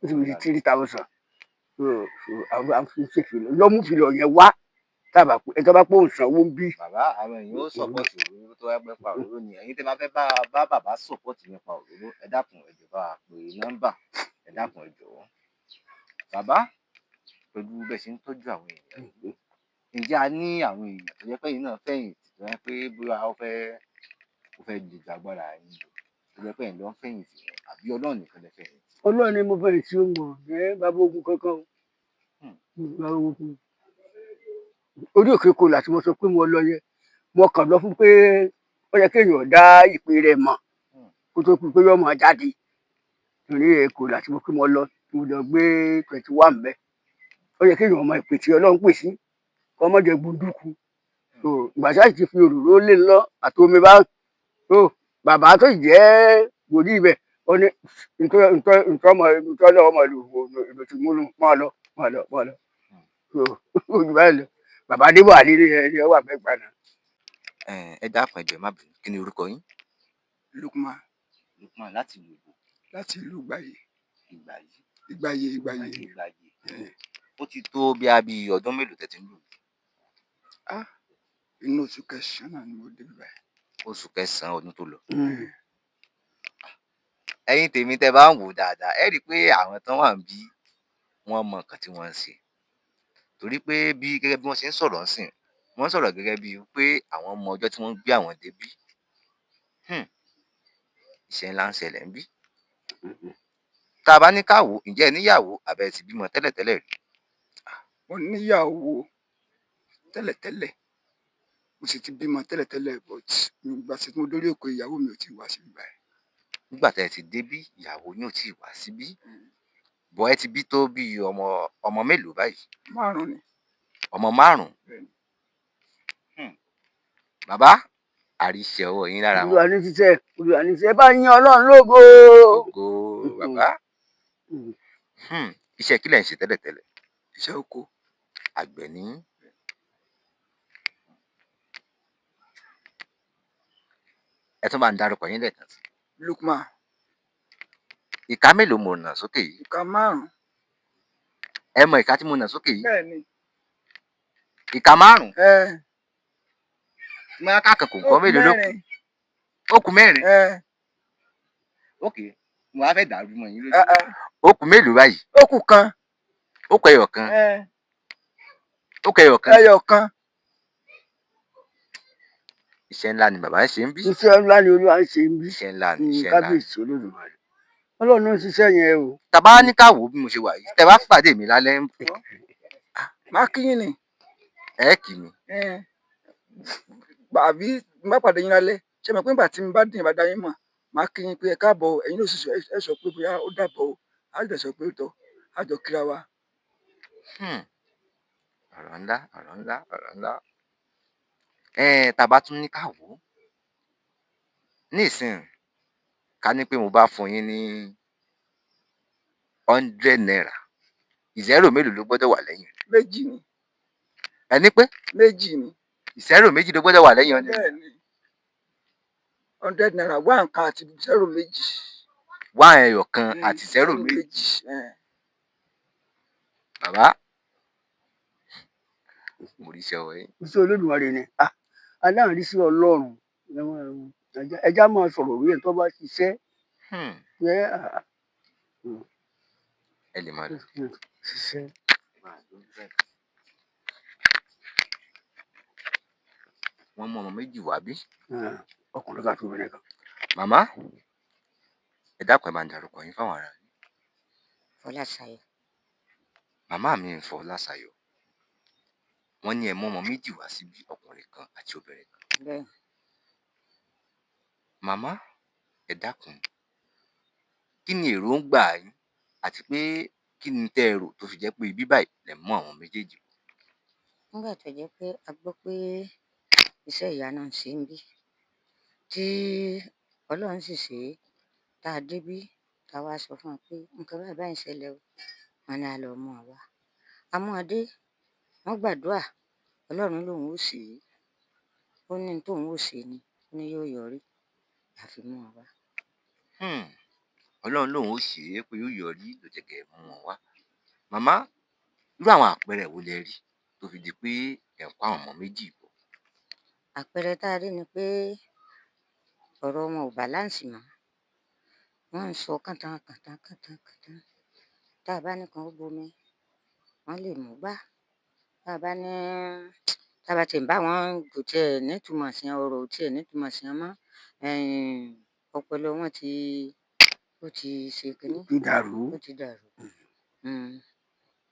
A: Ó ti di 3,000. Àwọn fi ṣèfìlọ lọ́mú fìlọ̀ yẹn wá tábà pé ẹ tó bá pò ń sanwó ń bí.
B: Bàbá, àwọn èèyàn ó sọpọ́tì òróró tó wá pẹ́ pa òróró ni. Ẹ̀yin tẹ́ bá fẹ́ bá bàbá sọpọ́tì nípa òróró, ẹ dákun ẹ jọ̀ọ́ bá wa pè nọ́mbà, ẹ dákun ẹ jọ̀ọ́. Bàbá, pẹ̀lú bẹ́ẹ̀ ṣe ń tọ́jú àwọn èèyàn, ǹjẹ́ a ní àwọn èèyàn tó jẹ́ pé ẹ̀yin náà fẹ̀yìntì tó jẹ́ pé bóyá ó fẹ́ ju agbára yín lọ, tó jẹ́ pé ẹ̀yin ló ń fẹ̀yìntì wọn, àbí Ọlọ́run nìkan lẹ fẹ̀yìntì?
A: Ọlọ́run ni mo fẹ̀yìntì o, mọ̀ ẹ́ bàbá ogun kankan o. Bàbá ogun. Orí òkè kò láti mo sọ pé mo lọ yẹ, mo kàn lọ fún pé ó yẹ kéèyàn dá ìpè rẹ̀ mọ̀ kó tó kú pé yóò máa jáde. Torí Èkó láti mo pé mo lọ, mo lọ gbé 21 bẹ́ẹ̀. Ó yẹ kéèyàn mọ ìpè tí Ọlọ́run pè sí, kó má jẹ gbunduku. Ìgbà tí a ti fi òróró lé lọ àti omi bá tó bàbá tó jẹ́ wòlíì ibẹ̀, ó ní ntọ́ ọmọ ntọ́ lọ́wọ́ ọmọ ìlú ìlú ti múlù máa lọ máa lọ máa lọ. Ojú báyìí lọ. Bàbá Adébọ̀ àlè ni ẹ wà bẹ́ẹ̀ gbà náà.
B: Ẹ dákun ẹ jọ̀ọ́, má bínú, kí ni orúkọ yín?
C: Lukman.
B: Lukman láti ìlú Ìgbò.
C: Láti ìlú Ìgbàyè.
B: Ìgbàyè.
C: Ìgbàyè, Ìgbàyè.
B: Ìgbàyè. Ó ti tó bí a bí ọdún mélòó tẹ́ ti ń lò?
C: Inú oṣù kẹsàn-án náà ni mo dé báyìí.
B: Oṣù kẹsàn-án ọdún tó lọ. Ẹ̀yin tèmi tẹ́ bá ń wò dáadáa, ẹ rí i pé àwọn tán wà ń bí wọ́n mọ nǹkan tí wọ́n ń ṣe. Torí pé bí gẹ́gẹ́ bí wọ́n ṣe ń sọ̀rọ̀ ńsìn, wọ́n sọ̀rọ̀ gẹ́gẹ́ bíi pé àwọn mọ ọjọ́ tí wọ́n gbé àwọn débí. Iṣẹ́ ńlá ń ṣẹlẹ̀ ń bí. Tá a bá ní ká wò, ǹjẹ́ ẹ níyàwó àbẹ́ ẹ ti bímọ tẹ́lẹ̀tẹ́lẹ̀ rí?
C: Mo níyàwó tẹ́lẹ̀tẹ́lẹ̀, mo sì ti bímọ tẹ́lẹ̀tẹ́lẹ̀, but ìgbà tí mo dórí òkè ìyàwó mi ò tí ì wá síbí báyìí.
B: Nígbà tẹ́ ẹ ti débí, ìyàwó yín ò tí ì wá síbí. Bọ̀ ẹ ti bí tó bí ọmọ mélòó báyìí?
C: 5 ni.
B: Ọmọ 5?
C: Bẹ́ẹ̀ni.
B: Bàbá, àríṣe ọwọ́ yín lára wọn.
A: Olúwa ní ṣiṣẹ́, Olúwa ní ṣiṣẹ́, bá yín Ọlọ́run lógo.
B: Ògo bàbá. Iṣẹ́ kí lẹ̀ ń ṣe tẹ́lẹ̀tẹ́lẹ̀?
C: Iṣẹ́ oko.
B: Àgbẹ̀ ni. Ẹ tún bá ń dárúkọ yín lẹ́ẹ̀kan sí.
C: Lukman.
B: Ìka mélòó mo nà sókè yìí?
C: Ìka 5.
B: Ẹ mọ ìka tí mo nà sókè yìí?
C: Bẹ́ẹ̀ ni.
B: Ìka 5.
C: Ẹ.
B: Tí mo bá ká kan kò
C: Ó
B: nǹkan
C: kù
B: mélòó ló kù?
C: 4.
B: Ó kù 4.
C: Ẹ.
B: Ókè, mo wá fẹ́ dàrú mọ́ yín lójú.
C: Ẹ ẹ.
B: Ó kù mélòó báyìí?
C: Ó kù 1.
B: Ó kù ẹyọ kan.
C: Ẹ.
B: Ó kù ẹyọ kan.
C: Ẹyọ kan.
B: Iṣẹ́ ńlá ni bàbá ń ṣe ń bí.
A: Iṣẹ́ ńlá ni Olúwa ń ṣe ń bí.
B: Iṣẹ́ ńlá ni, iṣẹ́ ńlá ni.
A: Kábíyèsí Olódùmarè, Ọlọ́run ló ń ṣiṣẹ́ yẹn o.
B: Tá bá ní ká wò ó bí mo ṣe wà yìí, tẹ́ bá pàdé mi lálẹ́,
C: Màá kí yín ni.
B: Ẹ kì mí.
C: Ẹ. Àbí n bá pàdé yín lálẹ́, ṣé mo pé nígbà tí n bá dín ìbá dá yín mọ̀, màá kí yín pé ẹ káàbọ̀ o, ẹ̀yin náà sì sọ, ẹ sọ pé bóyá ó dàbọ̀ o, á jọ sọ pé ó tọ́, á jọ kíra wa.
B: Ọ̀rọ̀ ńlá, ọ̀rọ̀ ńlá, ọ̀rọ̀ ńlá. Tá a bá tún ní ká wò ó. Nísìnyí, ká ní pé mo bá fún yín ní 100 naira, ìzẹ́rò mélòó ló gbọ́dọ̀ wà lẹ́yìn rẹ̀?
C: 2 ni.
B: Ẹ ní pé?
C: 2 ni.
B: Ìzẹ́rò 2 ló gbọ́dọ̀ wà lẹ́yìn 100.
C: Bẹ́ẹ̀ ni. 100 naira, wá nǹkan àti zero 2.
B: Wá ẹyọ kan àti zero 2.
C: 2.
B: Bàbá, mo rí iṣẹ́ ọwọ́ yín.
A: Iṣẹ́ Olódùmarè ni. Aláàrí sí Ọlọ́run. Ẹja máa sọ̀rọ̀ lórí ẹ̀ tó bá ṣiṣẹ́.
B: Ẹ lè máa lọ.
A: Ṣiṣẹ́.
B: Wọ́n mú ọmọ 2 wá bí?
A: Ọkùnrin kan àti obìnrin kan.
B: Màmá, ẹ dákun, ẹ máa ń darúkọ yín fáwọn ará yín.
D: Fọláṣayọ̀.
B: Màmá mi ń Fọláṣayọ̀. Wọ́n ní ẹ mú ọmọ 2 wá síbí, ọkùnrin kan àti obìnrin kan.
D: Bẹ́ẹ̀.
B: Màmá, ẹ dákun. Kí ni èròǹgbà yín àti pé kí ni tẹ́ ẹ rò tó fi jẹ́ pé ibi báyìí lẹ mú àwọn méjèèjì?
D: Nígbà tó jẹ́ pé a gbọ́ pé iṣẹ́ ìyanu ń ṣe ń bí, tí Ọlọ́run sì ṣe é, tá a débí, tá a wá sọ fún wọn pé nǹkan báyìí báyìí ń ṣẹlẹ̀ o, wọ́n ní a lọ mú ọ wá. A mú ọ dé, wọ́n gbàdúrà, Ọlọ́run lòun ó ṣe é. Ó ní tóun ó ṣe ni, ó ní yóò yọrí, àfi mú ọ wá.
B: Ọlọ́run lòun ó ṣe é pé yóò yọrí ló jẹ́ kẹ́ ẹ mú wọn wá. Màmá, irú àwọn àpẹẹrẹ wo lẹ rí tó fi di pé ẹ̀ ń kó àwọn ọmọ 2 bọ̀?
D: Àpẹẹrẹ tá a rí ni pé ọ̀rọ̀ wọn ò bàláǹsì mọ́. Wọ́n ń sọ kàntàn kàntàn kàntàn kàntàn. Tá a bá ní kan ó bomi, wọ́n lè mú gbá. Tá a bá ní, tá a bá ti ń bá wọn kò tiẹ̀ nítumọ̀ sí ọ̀rọ̀, ò tiẹ̀ nítumọ̀ sí wọn mọ́. Ọpọlọ wọn ti, ó ti ṣe kínní.
A: Ó ti dàrú.
D: Ó ti dàrú.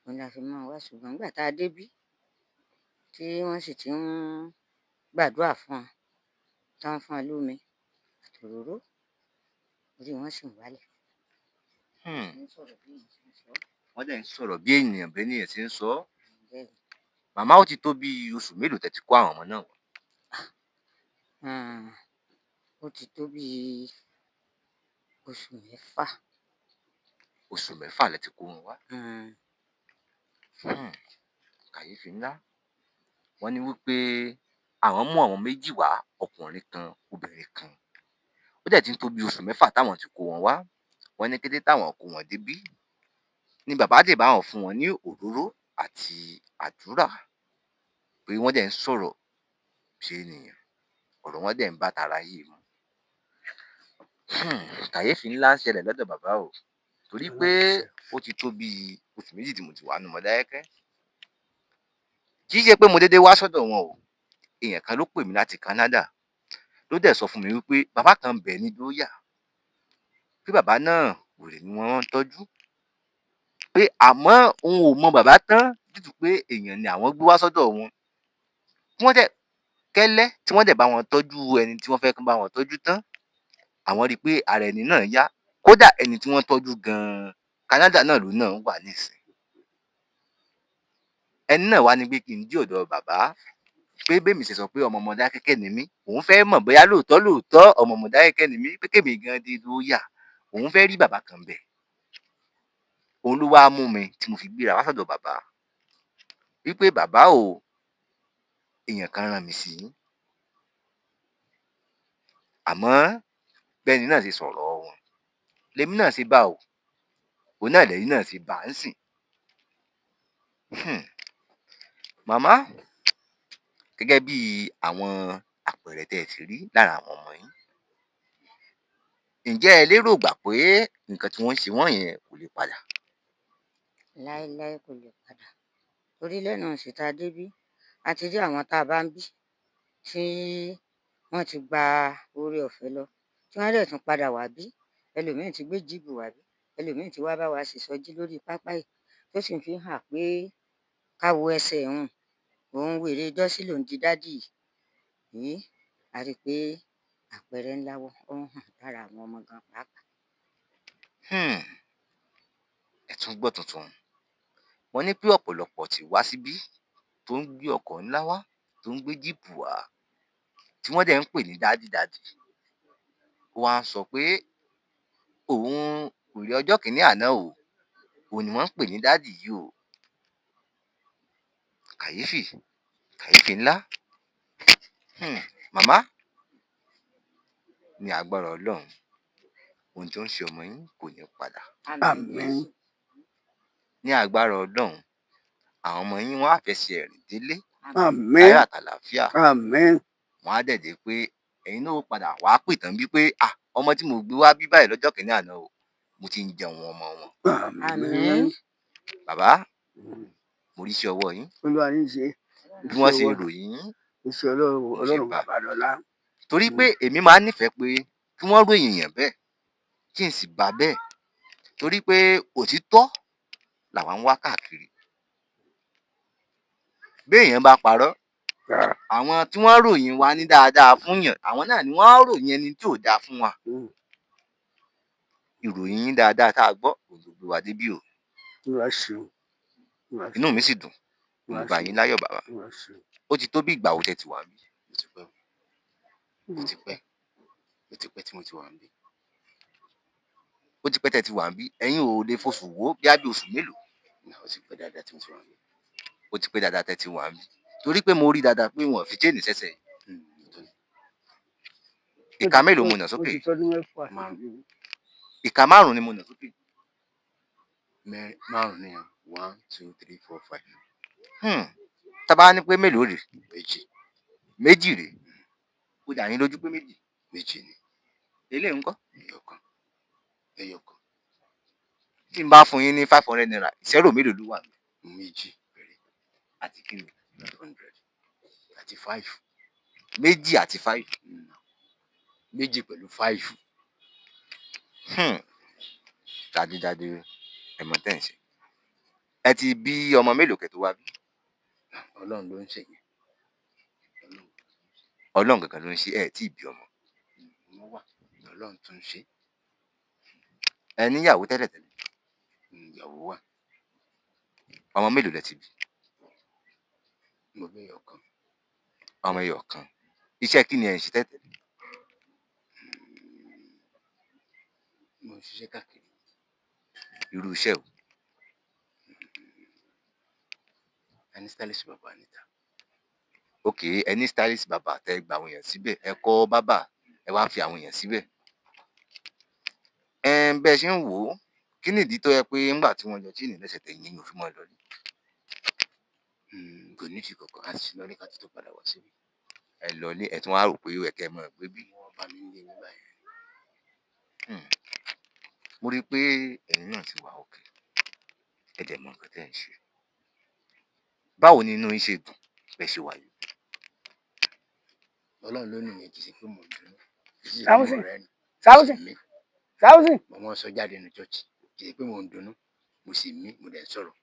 D: Òun la fi mọ́ wa, ṣùgbọ́n nígbà tá a débí, tí wọ́n sì ti ń gbàdúrà fún wọn, tí wọ́n fún wọn lómi àtòróró, orí wọn sì ń wálẹ̀.
B: Wọ́n dẹ̀ ń sọ̀rọ̀ bí ènìyàn bẹ́ẹ̀ nìyẹn ṣe ń sọ.
D: Bẹ́ẹ̀.
B: Màmá, ó ti tó bí oṣù mélòó tẹ́ ti kó àwọn ọmọ náà wá?
D: Ó ti tó bí oṣù 6.
B: Oṣù 6 lẹ ti kó wọn wá. Kàyéfì ńlá. Wọ́n ní wípé àwọn mú àwọn 2 wá, ọkùnrin kan, obìnrin kan. Ó dẹ̀ ti ń tó bí oṣù 6 táwọn ti kó wọn wá. Wọ́n ní kété táwọn kó wọn débí ni bàbá dè bá wọn fún wọn ní òróró àti àdúrà, pé wọ́n dẹ̀ ń sọ̀rọ̀ ṣe ènìyàn, ọ̀rọ̀ wọn dẹ̀ ń bá tara yìí mu. Kàyéfì ńlá ń ṣẹlẹ̀ lọ́dọ̀ bàbá o, torí pé ó ti tó bí oṣù 2 tí mo ti wà nù Mọdákẹ́kẹ́. Kì í ṣe pé mo dédé wá sọ́dọ̀ wọn o, èèyàn kan ló pè mí láti Canada ló dẹ̀ sọ fún mi wípé bàbá kan ń bẹ ní Dóyà, pé bàbá náà wèrè ni wọ́n ń tọ́jú, pé àmọ́ òun ò mọ bàbá tán, dúdú pé èèyàn ni àwọn gbé wá sọ́dọ̀ wọn. Tí wọ́n dẹ̀ kẹ́lẹ́, tí wọ́n dẹ̀ bá wọn tọ́jú ẹni tí wọ́n fẹ́ kí bá wọn tọ́jú tán, àwọn rí i pé ara ẹni náà yá. Kódà ẹni tí wọ́n tọ́jú gan-an, Canada náà ló náà wà nísìn. Ẹni náà wá ní pé kí n dé ọ̀dọ̀ bàbá, pé bẹ́ẹ̀ mi ṣe sọ pé ọmọ Mọdákẹ́kẹ́ ni mí, òun fẹ́ mọ̀ bóyá lóòótọ́ lóòótọ́ ọmọ Mọdákẹ́kẹ́ ni mí, pé kémi gan dé Dóyà, òun fẹ́ rí bàbá kan bẹ̀. Òun ló wá mú mi tí mo fi gbéra wá sọ́dọ̀ bàbá. Wípé bàbá o, èèyàn kan rán mi sí yín. Àmọ́ bẹ́ni náà ṣe sọ̀rọ̀ wọn lèmi náà ṣe bá o, òun náà lẹ́yìn náà ṣe bá ń sìn. Màmá, gẹ́gẹ́ bí àwọn àpẹẹrẹ tẹ́ ẹ ti rí lára àwọn ọmọ yín, ǹjẹ́ ẹ lérò gbà pé nǹkan tí wọ́n ń ṣe wọ́n yẹn kò lè padà?
D: Láéláé kò lè padà. Torí lẹ́nu ìsìn tá a débí, a ti rí àwọn tá a bá ń bí tí wọ́n ti gba oore ọ̀fẹ́ lọ, tí wọ́n dẹ̀ tún padà wá bí. Ẹlòmíì ti gbé jíìpù wá bí, ẹlòmíì ti wá bá wa ṣèsọjí lórí pápá yìí, tó sì fi hàn pé ká wo ẹsẹ̀ òun, òun wèrè ijọ́sí lòún di dádì yìí. A rí i pé àpẹẹrẹ ńlá ó ń hàn lára àwọn ọmọ gan pàápàá.
B: Ẹ tún gbọ́ tuntun. Wọ́n ní pé ọ̀pọ̀lọpọ̀ ti wá síbí tó ń gbé ọkọ̀ ńlá wá, tó ń gbé jíìpù wá, tí wọ́n dẹ̀ ń pè ní dádì dádì. Ó wá ń sọ pé òun wèrè ọjọ́ kìíní àná o, òun ni wọ́n ń pè ní dádì yìí o. Kàyéfì, kàyéfì ńlá. Màmá, ní agbára Ọlọ́run, ohun tó ń ṣe ọmọ yín kò ní padà.
A: Àmín.
B: Ní agbára Ọlọ́run, àwọn ọmọ yín wọ́n á fẹsẹ̀ rìn délé.
A: Àmín.
B: Láyọ̀ àtàlàáfíà.
A: Àmín.
B: Wọ́n á dẹ̀ dé pé ẹ̀yin náà ó padà wá pè tán bí pé ọmọ tí mo gbé wá bí báyìí lọ́jọ́ kìíní àná o, mo ti ń jẹun ọmọ wọn.
D: Àmín.
B: Bàbá, mo rí iṣẹ́ ọwọ́ yín.
A: Olúwa ní í ṣe.
B: Bí wọ́n ṣe ròyìn yín.
A: Iṣẹ́ Ọlọ́run,
B: Mo ṣe
A: Ọlọ́run
B: bá.
A: Babalọ́lá.
B: Torí pé èmi máa ń nífẹ̀ẹ́ pé kí wọ́n ròyìn èèyàn bẹ́ẹ̀, kí n sì bá bẹ́ẹ̀. Torí pé òtítọ́ làwa ń wá káàkiri. Béèyàn bá parọ́, àwọn tí wọ́n ròyìn wa ní dáadáa fún yàn, àwọn náà ni wọ́n ròyìn ẹni tí ò dáa fún wa. Ìròyìn yín dáadáa tá a gbọ́, òun ló gbé wa débí o.
A: Olúwa ṣeun.
B: Inú mi sì dùn. Mo bá yín láyọ̀ bàbá.
A: Olúwa ṣeun.
B: Ó ti tó bí ìgbà wo tẹ́ ti wà níbí?
E: Ó ti pẹ́ o. Ó ti pẹ́. Ó ti pẹ́ tí mo ti wà níbí.
B: Ó ti pẹ́ tẹ́ ti wà níbí. Ẹ̀yin ò lè foṣù wò bí á bí oṣù mélòó?
E: Ó ti pẹ́ dáadáa tí mo ti wà níbí.
B: Ó ti pẹ́ dáadáa tẹ́ ti wà níbí. Torí pé mo rí dáadáa pé wọ́n fi chain sẹ́sẹ̀. Ìka mélòó mo nà sókè?
A: Ó ti tọ́dún mẹ́fà.
E: Márùn-ún.
B: Ìka márùn-ún ni mo nà sókè.
E: Márùn-ún ni 1, 2, 3, 4, 5.
B: Tá bá ní pé mélòó rèé?
E: Méjì.
B: Méjì rèé. Ó dà yín lójú pé méjì.
E: Méjì ni.
B: Eléyìí ńkọ́?
E: Ẹyọkan. Ẹyọkan.
B: Tí n bá fún yín ní 500 naira, ìṣẹ́rò mélòó ló wà níbẹ̀?
E: Méjì péré.
B: Àti kí ni?
E: 500. Àti 5.
B: Méjì àti 5.
E: Méjì pẹ̀lú 5.
B: Dájúdájú ẹ mọ̀ tẹ́ ń ṣe. Ẹ ti bí ọmọ mélòó kẹ́ tó wá bí?
E: Ọlọ́run ló ń ṣe yẹn.
B: Ọlọ́run gangan ló ń ṣe, ẹ tí ì bí ọmọ.
E: Mo wà, Ọlọ́run tún ń ṣe.
B: Ẹ níyàwó tẹ́lẹ̀tẹ́lẹ̀?
E: Ìyàwó wà.
B: Ọmọ mélòó lẹ ti bí?
E: Mo bí ẹyọ kan.
B: Ọmọ ẹyọ kan. Iṣẹ́ kí ni ẹ ń ṣe tẹ́lẹ̀tẹ́lẹ̀?
E: Mo ń ṣiṣẹ́ káàkiri.
B: Irú iṣẹ́ wo?
E: A ní stylist bàbá níta.
B: Ok, ẹ ní stylist bàbá tẹ gba àwọn èèyàn síbẹ̀, ẹ kọ́ bábà, ẹ wá fi àwọn èèyàn síbẹ̀. Bẹ́ẹ̀ ṣe ń wò ó, kí nìdí tó yẹ pé ńgbà tí wọ́n yọ chain lẹ́sẹ̀ tẹ̀yìn yín ò fi mọ́ lọ rí?
E: Kò ní ìdí kankan, a sì lọ ní ká tó padà wá síbí.
B: Ẹ lọ ní ẹ tún wá rò pé ó yẹ kẹ́ ẹ máa gbé bí.
E: Wọ́n bá mi nílé nígbà yẹn.
B: Mo rí i pé ẹ̀yin náà ti wà òkè. Ẹ dẹ̀ mọ nǹkan tẹ́ ẹ̀ ń ṣe. Báwo ni inú yín ṣe dùn bẹ́ẹ̀ ṣe wà yìí?
E: Ọlọ́run ló nìyẹn, kì í ṣe pé mò ń dunnú. Kì í ṣe pé mò ń
A: Sámúsìn.
E: rẹ́rìn-ín.
A: Sámúsìn.
E: Mo sì mí.
A: Sámúsìn.
E: Mo máa ń sọ jáde nínú church. Kì í ṣe pé mò ń dunnú. Mo sì mí, mo dẹ̀ ń sọ̀rọ̀.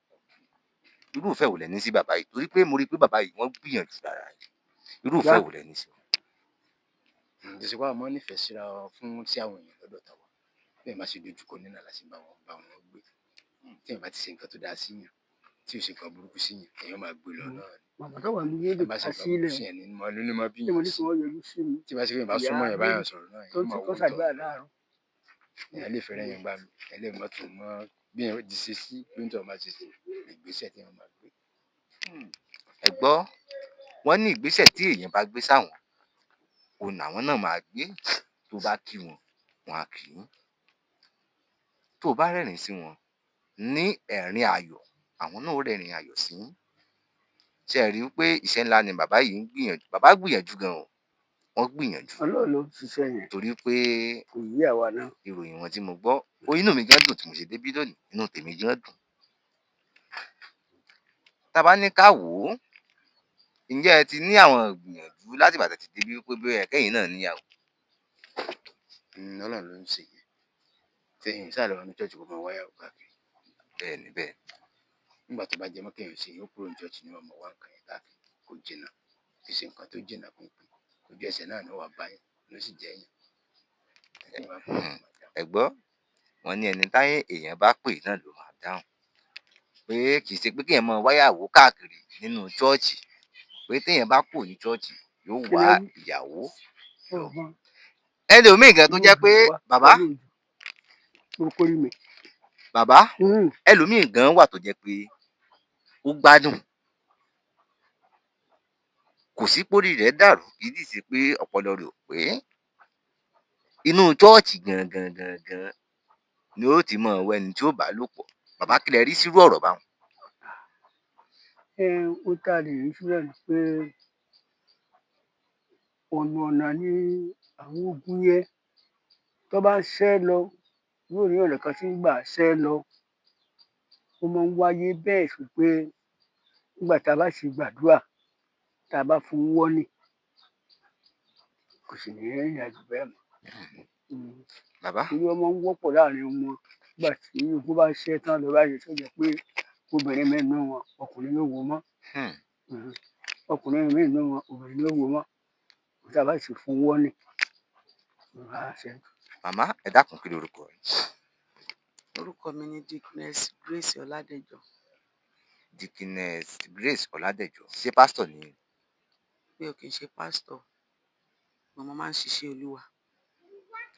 B: Irú ìfẹ́ wo lẹ ní sí bàbá yìí? Torí pé mo rí i pé bàbá yìí wọ́n gbìyànjú lára yìí. Irú ìfẹ́ wo lẹ ní sí wọn?
E: Kì í ṣe pé àwọn máa ń nífẹ̀ẹ́ síra wọn fún sí àwọn èèyàn lọ́dọ̀ tàwa. Bẹ́ẹ̀ má ṣe dojúkọ nínú àlá sí bá wọn gbé. Tí èèyàn bá ti ṣe nǹkan tó dáa sí yàn, tí ò ṣe nǹkan burúkú sí yàn, èèyàn máa gbé lọ náà ni.
A: Màmá tó wà ní yéèdè
E: Tí bá
A: ká
E: ṣe nǹkan
A: sílẹ̀.
E: burúkú sí yàn ní mọ́ nínú mọ́ bí
A: Tí mo
E: yàn
A: ní kí
E: sí.
A: wọ́n yọjú sí mi.
E: Tí bá ṣe pé èèyàn bá
A: Ìyá
E: súnmọ́ yàn bá yàn
A: Mary
E: sọ̀rọ̀ náà,
A: tó
E: èèyàn
A: ń
E: máa
A: tó
E: wo
A: ṣàdúrà
E: tọ̀.
A: láàárọ̀.
E: Èèyàn lè fẹ́ràn yàn gbá mi, èèyàn lè mọ́ tún mọ́ bí èèyàn ti ṣe sí, bí òǹtọ̀ máa ṣe sí, ìgbésẹ̀ tí èèyàn máa gbé.
B: Ẹ gbọ́, wọ́n ní ìgbésẹ̀ tí èèyàn bá gbé sáwọn, òun làwọn náà máa gbé. Tó bá kí wọn, wọn á kí yín. Tó o bá rẹ́rìn sí wọn ní ẹ̀rín ayọ̀, àwọn náà ó rẹ́rìn ayọ̀ sí yín. Ṣé ẹ rí i pé iṣẹ́ ńlá ni bàbá yìí ń gbìyànjú? Bàbá gbìyànjú gan o, wọ́n gbìyànjú.
A: Ọlọ́run ló ń ṣiṣẹ́ yẹn.
B: Torí pé
A: kò yí àwa náà.
B: Ìròyìn wọn tí mo gbọ́, ó inú mi gan dùn tí mo ṣe débí lónìí, inú tèmi gan dùn. Tá a bá ní ká wò ó, ǹjẹ́ ẹ ti ní àwọn ìgbìyànjú láti ìgbà tẹ́ ti débí pé bóyá kẹ́yìn náà níyàwó?
E: Ọlọ́run ló ń ṣe yẹn. Ṣé èèyàn sáà lọ ní church kó máa wáyàwó káàkiri?
B: Bẹ́ẹ̀ ni, bẹ́ẹ̀.
E: Nígbà tó bá jẹ mọ́ kéèyàn ṣe, yóò kúrò ní church ní ọmọ wa nǹkan yẹn káàkiri. Kò jìnnà, kì í ṣe nǹkan tó jìnnà pínpín. Ojú ẹsẹ̀ náà ni ó wà báyìí ló sì jẹ́ yẹn.
B: Ẹ gbọ́, wọ́n ní ẹni táyé èèyàn bá pè náà ló máa dáhùn, pé kì í ṣe pé kéèyàn máa wáyàwó káàkiri nínú chọ́ọ̀chì, pé téèyàn bá kúrò ní chọ́ọ̀chì yóò wá ìyàwó. Ẹlòmíì gan tó jẹ́ pé bàbá bàbá ẹlòmíì gan wà tó jẹ́ pé ó gbádùn, kò sí pórí rẹ̀ dàrú, kì í sì ṣe pé ọpọlọ rẹ̀ ò pé. Inú chọ́ọ̀chì gangan gangan ni ó ti máa wá ẹni tí ó bá lò pọ̀. Bàbá, kí lẹ rí sírú ọ̀rọ̀ báwọn?
A: Ẹ ó tá a lè rí síbẹ̀ ni pé ọ̀nà ní àwọn ogun yẹn tó bá ń ṣẹ́ lọ, yóò ní ọ̀nà kan tí ń gbà ṣẹ́ lọ. Ó máa ń wáyé bẹ́ẹ̀ sí pé nígbà tá a bá sì gbàdúrà, tá a bá fún un wọ́nì, kò sì ní rìnrìn àjò bẹ́ẹ̀ mọ́.
B: Bàbá,
A: torí ó máa ń wọ́pọ̀ láàrin wọn nígbà tí ogun bá ṣẹ́ tán lọ báyìí, tó jẹ́ pé obìnrin mi nínú wọn, ọkùnrin yóò wò mọ́. Ọkùnrin mi nínú wọn, obìnrin yóò wò mọ́. Tá a bá sì fún un wọ́nì.
B: Màmá, ẹ dákun, kí lorúkọ yín?
F: Orúkọ mi ni Deaconess Grace Ọládẹjọ.
B: Deaconess Grace Ọládẹjọ, ṣé pásítọ̀ ni?
F: Mi ò kì í ṣe pásítọ̀, mo máa ń ṣiṣẹ́ Olúwa.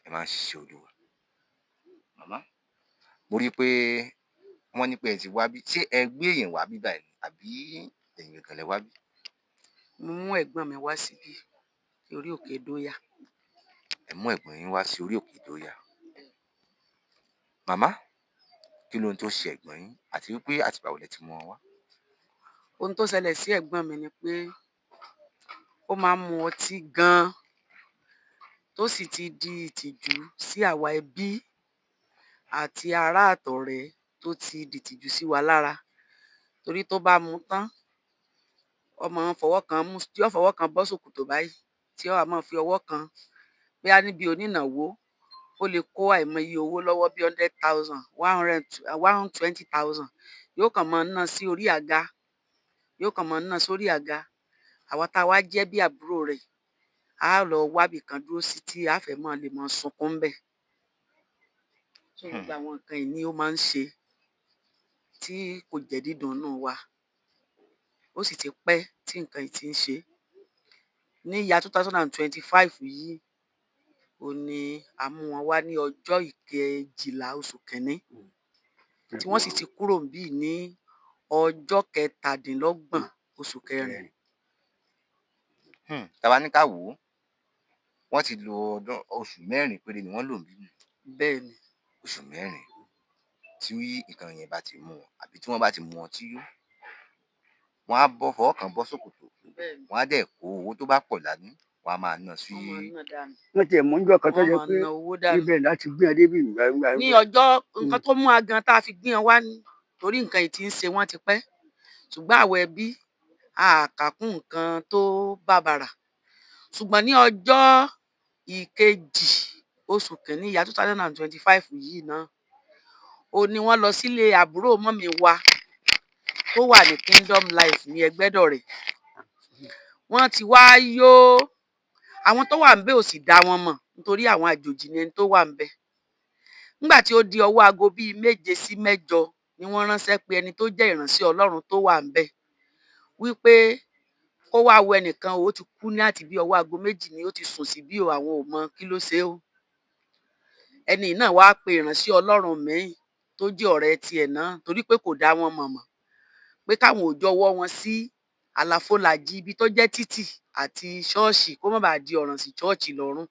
B: Ẹ máa ń ṣiṣẹ́ Olúwa. Màmá, mo rí i pé wọ́n ní pé ẹ ti wá bí. Ṣé ẹ gbé èèyàn wá bí báyìí ni àbí ẹ̀yin gangan lẹ wá bí?
F: Mo mú ẹ̀gbọ́n mi wá síbí, orí òkè Dóyà.
B: Ẹ mú ẹ̀gbọ́n yín wá sí orí òkè Dóyà. Màmá, kí lóhun tó ṣe ẹ̀gbọ́n yín, àti wípé àtìgbà wo lẹ ti mú wọn wá?
F: Ohun tó ṣẹlẹ̀ sí ẹ̀gbọ́n mi ni pé ó máa ń mu ọtí gan-an, tó sì ti di ìtìjú sí àwa ẹbí àti ará àtọ̀rẹ́, tó ti dìtìjú sí wa lára, torí tó bá mu tán, ọmọ fọwọ́ kan mú, yóò fọwọ́ kan bọ́ ṣòkòtò báyìí, tí ó wá máa fi ọwọ́ kan bóyá níbi onínáwó, ó lè kó àìmọye owó lọ́wọ́ bíi 100,000, 120,000, yóò kàn máa ná sí orí àga, yóò kàn máa ná sórí àga. Àwa tá a wá jẹ́ bí àbúrò rẹ̀, á lọ wábì kan dúró sí tí a fẹ́ máa lè máa sunkún ńbẹ̀. So gbogbo àwọn nǹkan yìí ni ó máa ń ṣe tí kò jẹ́ dídùnnú wa. Ó sì ti pẹ́ tí nǹkan yìí ti ń ṣe. Ní ìyá 2025 yìí ó ní a mú wọn wá ní ọjọ́ ìkejìlá oṣù kínní, tí wọ́n sì ti kúrò níbí ní ọjọ́ 27 oṣù kẹrin.
B: Tá a bá ní ká wò ó, wọ́n ti lo ọdún, oṣù 4 péré ni wọ́n lò níbí.
F: Bẹ́ẹ̀ ni.
B: Oṣù 4. Tí nǹkan yẹn bá ti mú wọn, àbí tí wọ́n bá ti mu ọtí yó, wọ́n á bọ́ fọwọ́ kan bọ́ ṣòkòtò,
F: Bẹ́ẹ̀ ni.
B: wọ́n á dẹ̀ kó owó tó bá pọ̀ dání, wọ́n á máa ná sí
F: Wọ́n máa ń ná dànù.
A: Wọ́n tiẹ̀ mú níjọ́ kan tó
F: Wọ́n
A: jẹ́
F: máa
A: pé
F: ná owó dànù.
A: ibẹ̀ láti gbé ẹ débi ìgbà.
F: Ní ọjọ́ nǹkan tó mú wa gan tá a fi gbé wọn wá ní torí nǹkan yìí ti ń ṣe wọ́n ti pẹ́, ṣùgbọ́n àwọn ẹbí a kà kún nǹkan tó bàbàrà. Ṣùgbọ́n ní ọjọ́ ìkejì oṣù kìíní ìyá 2025 yìí náà, ó ní wọ́n lọ sílé àbúrò mummy wa tó wà ní Kingdom Life ní Ẹgbẹ́dọ̀rẹ̀. Wọ́n ti wá yó, àwọn tó wà ńbẹ̀ ò sì dá wọn mọ̀, nítorí àwọn àjòjì ni ẹni tó wà ńbẹ̀. Nígbà tí ó di ọwọ́ aago bíi 7 sí 8 ni wọ́n ránṣẹ́ pé ẹni tó jẹ́ ìránṣẹ́ Ọlọ́run tó wà ńbẹ̀ wípé kó wá wo ẹnìkan, ó ti kú ní àti bí ọwọ́ aago 2 ni ó ti sùn síbí o, àwọn ò mọ kí ló ṣe o. Ẹni náà wá pe ìránṣẹ́ Ọlọ́run míì tó jẹ́ ọ̀rẹ́ tiẹ̀ náà, torí pé kò dá wọn mọ̀ mọ́, pé káwọn ò jọ̀wọ́ wọn sí àlàfo làjì ibi tó jẹ́ títì àti ṣọ́ọ̀ṣì, kó má bàa di ọ̀ràn sí ṣọ́ọ̀ṣì lọ́rùn.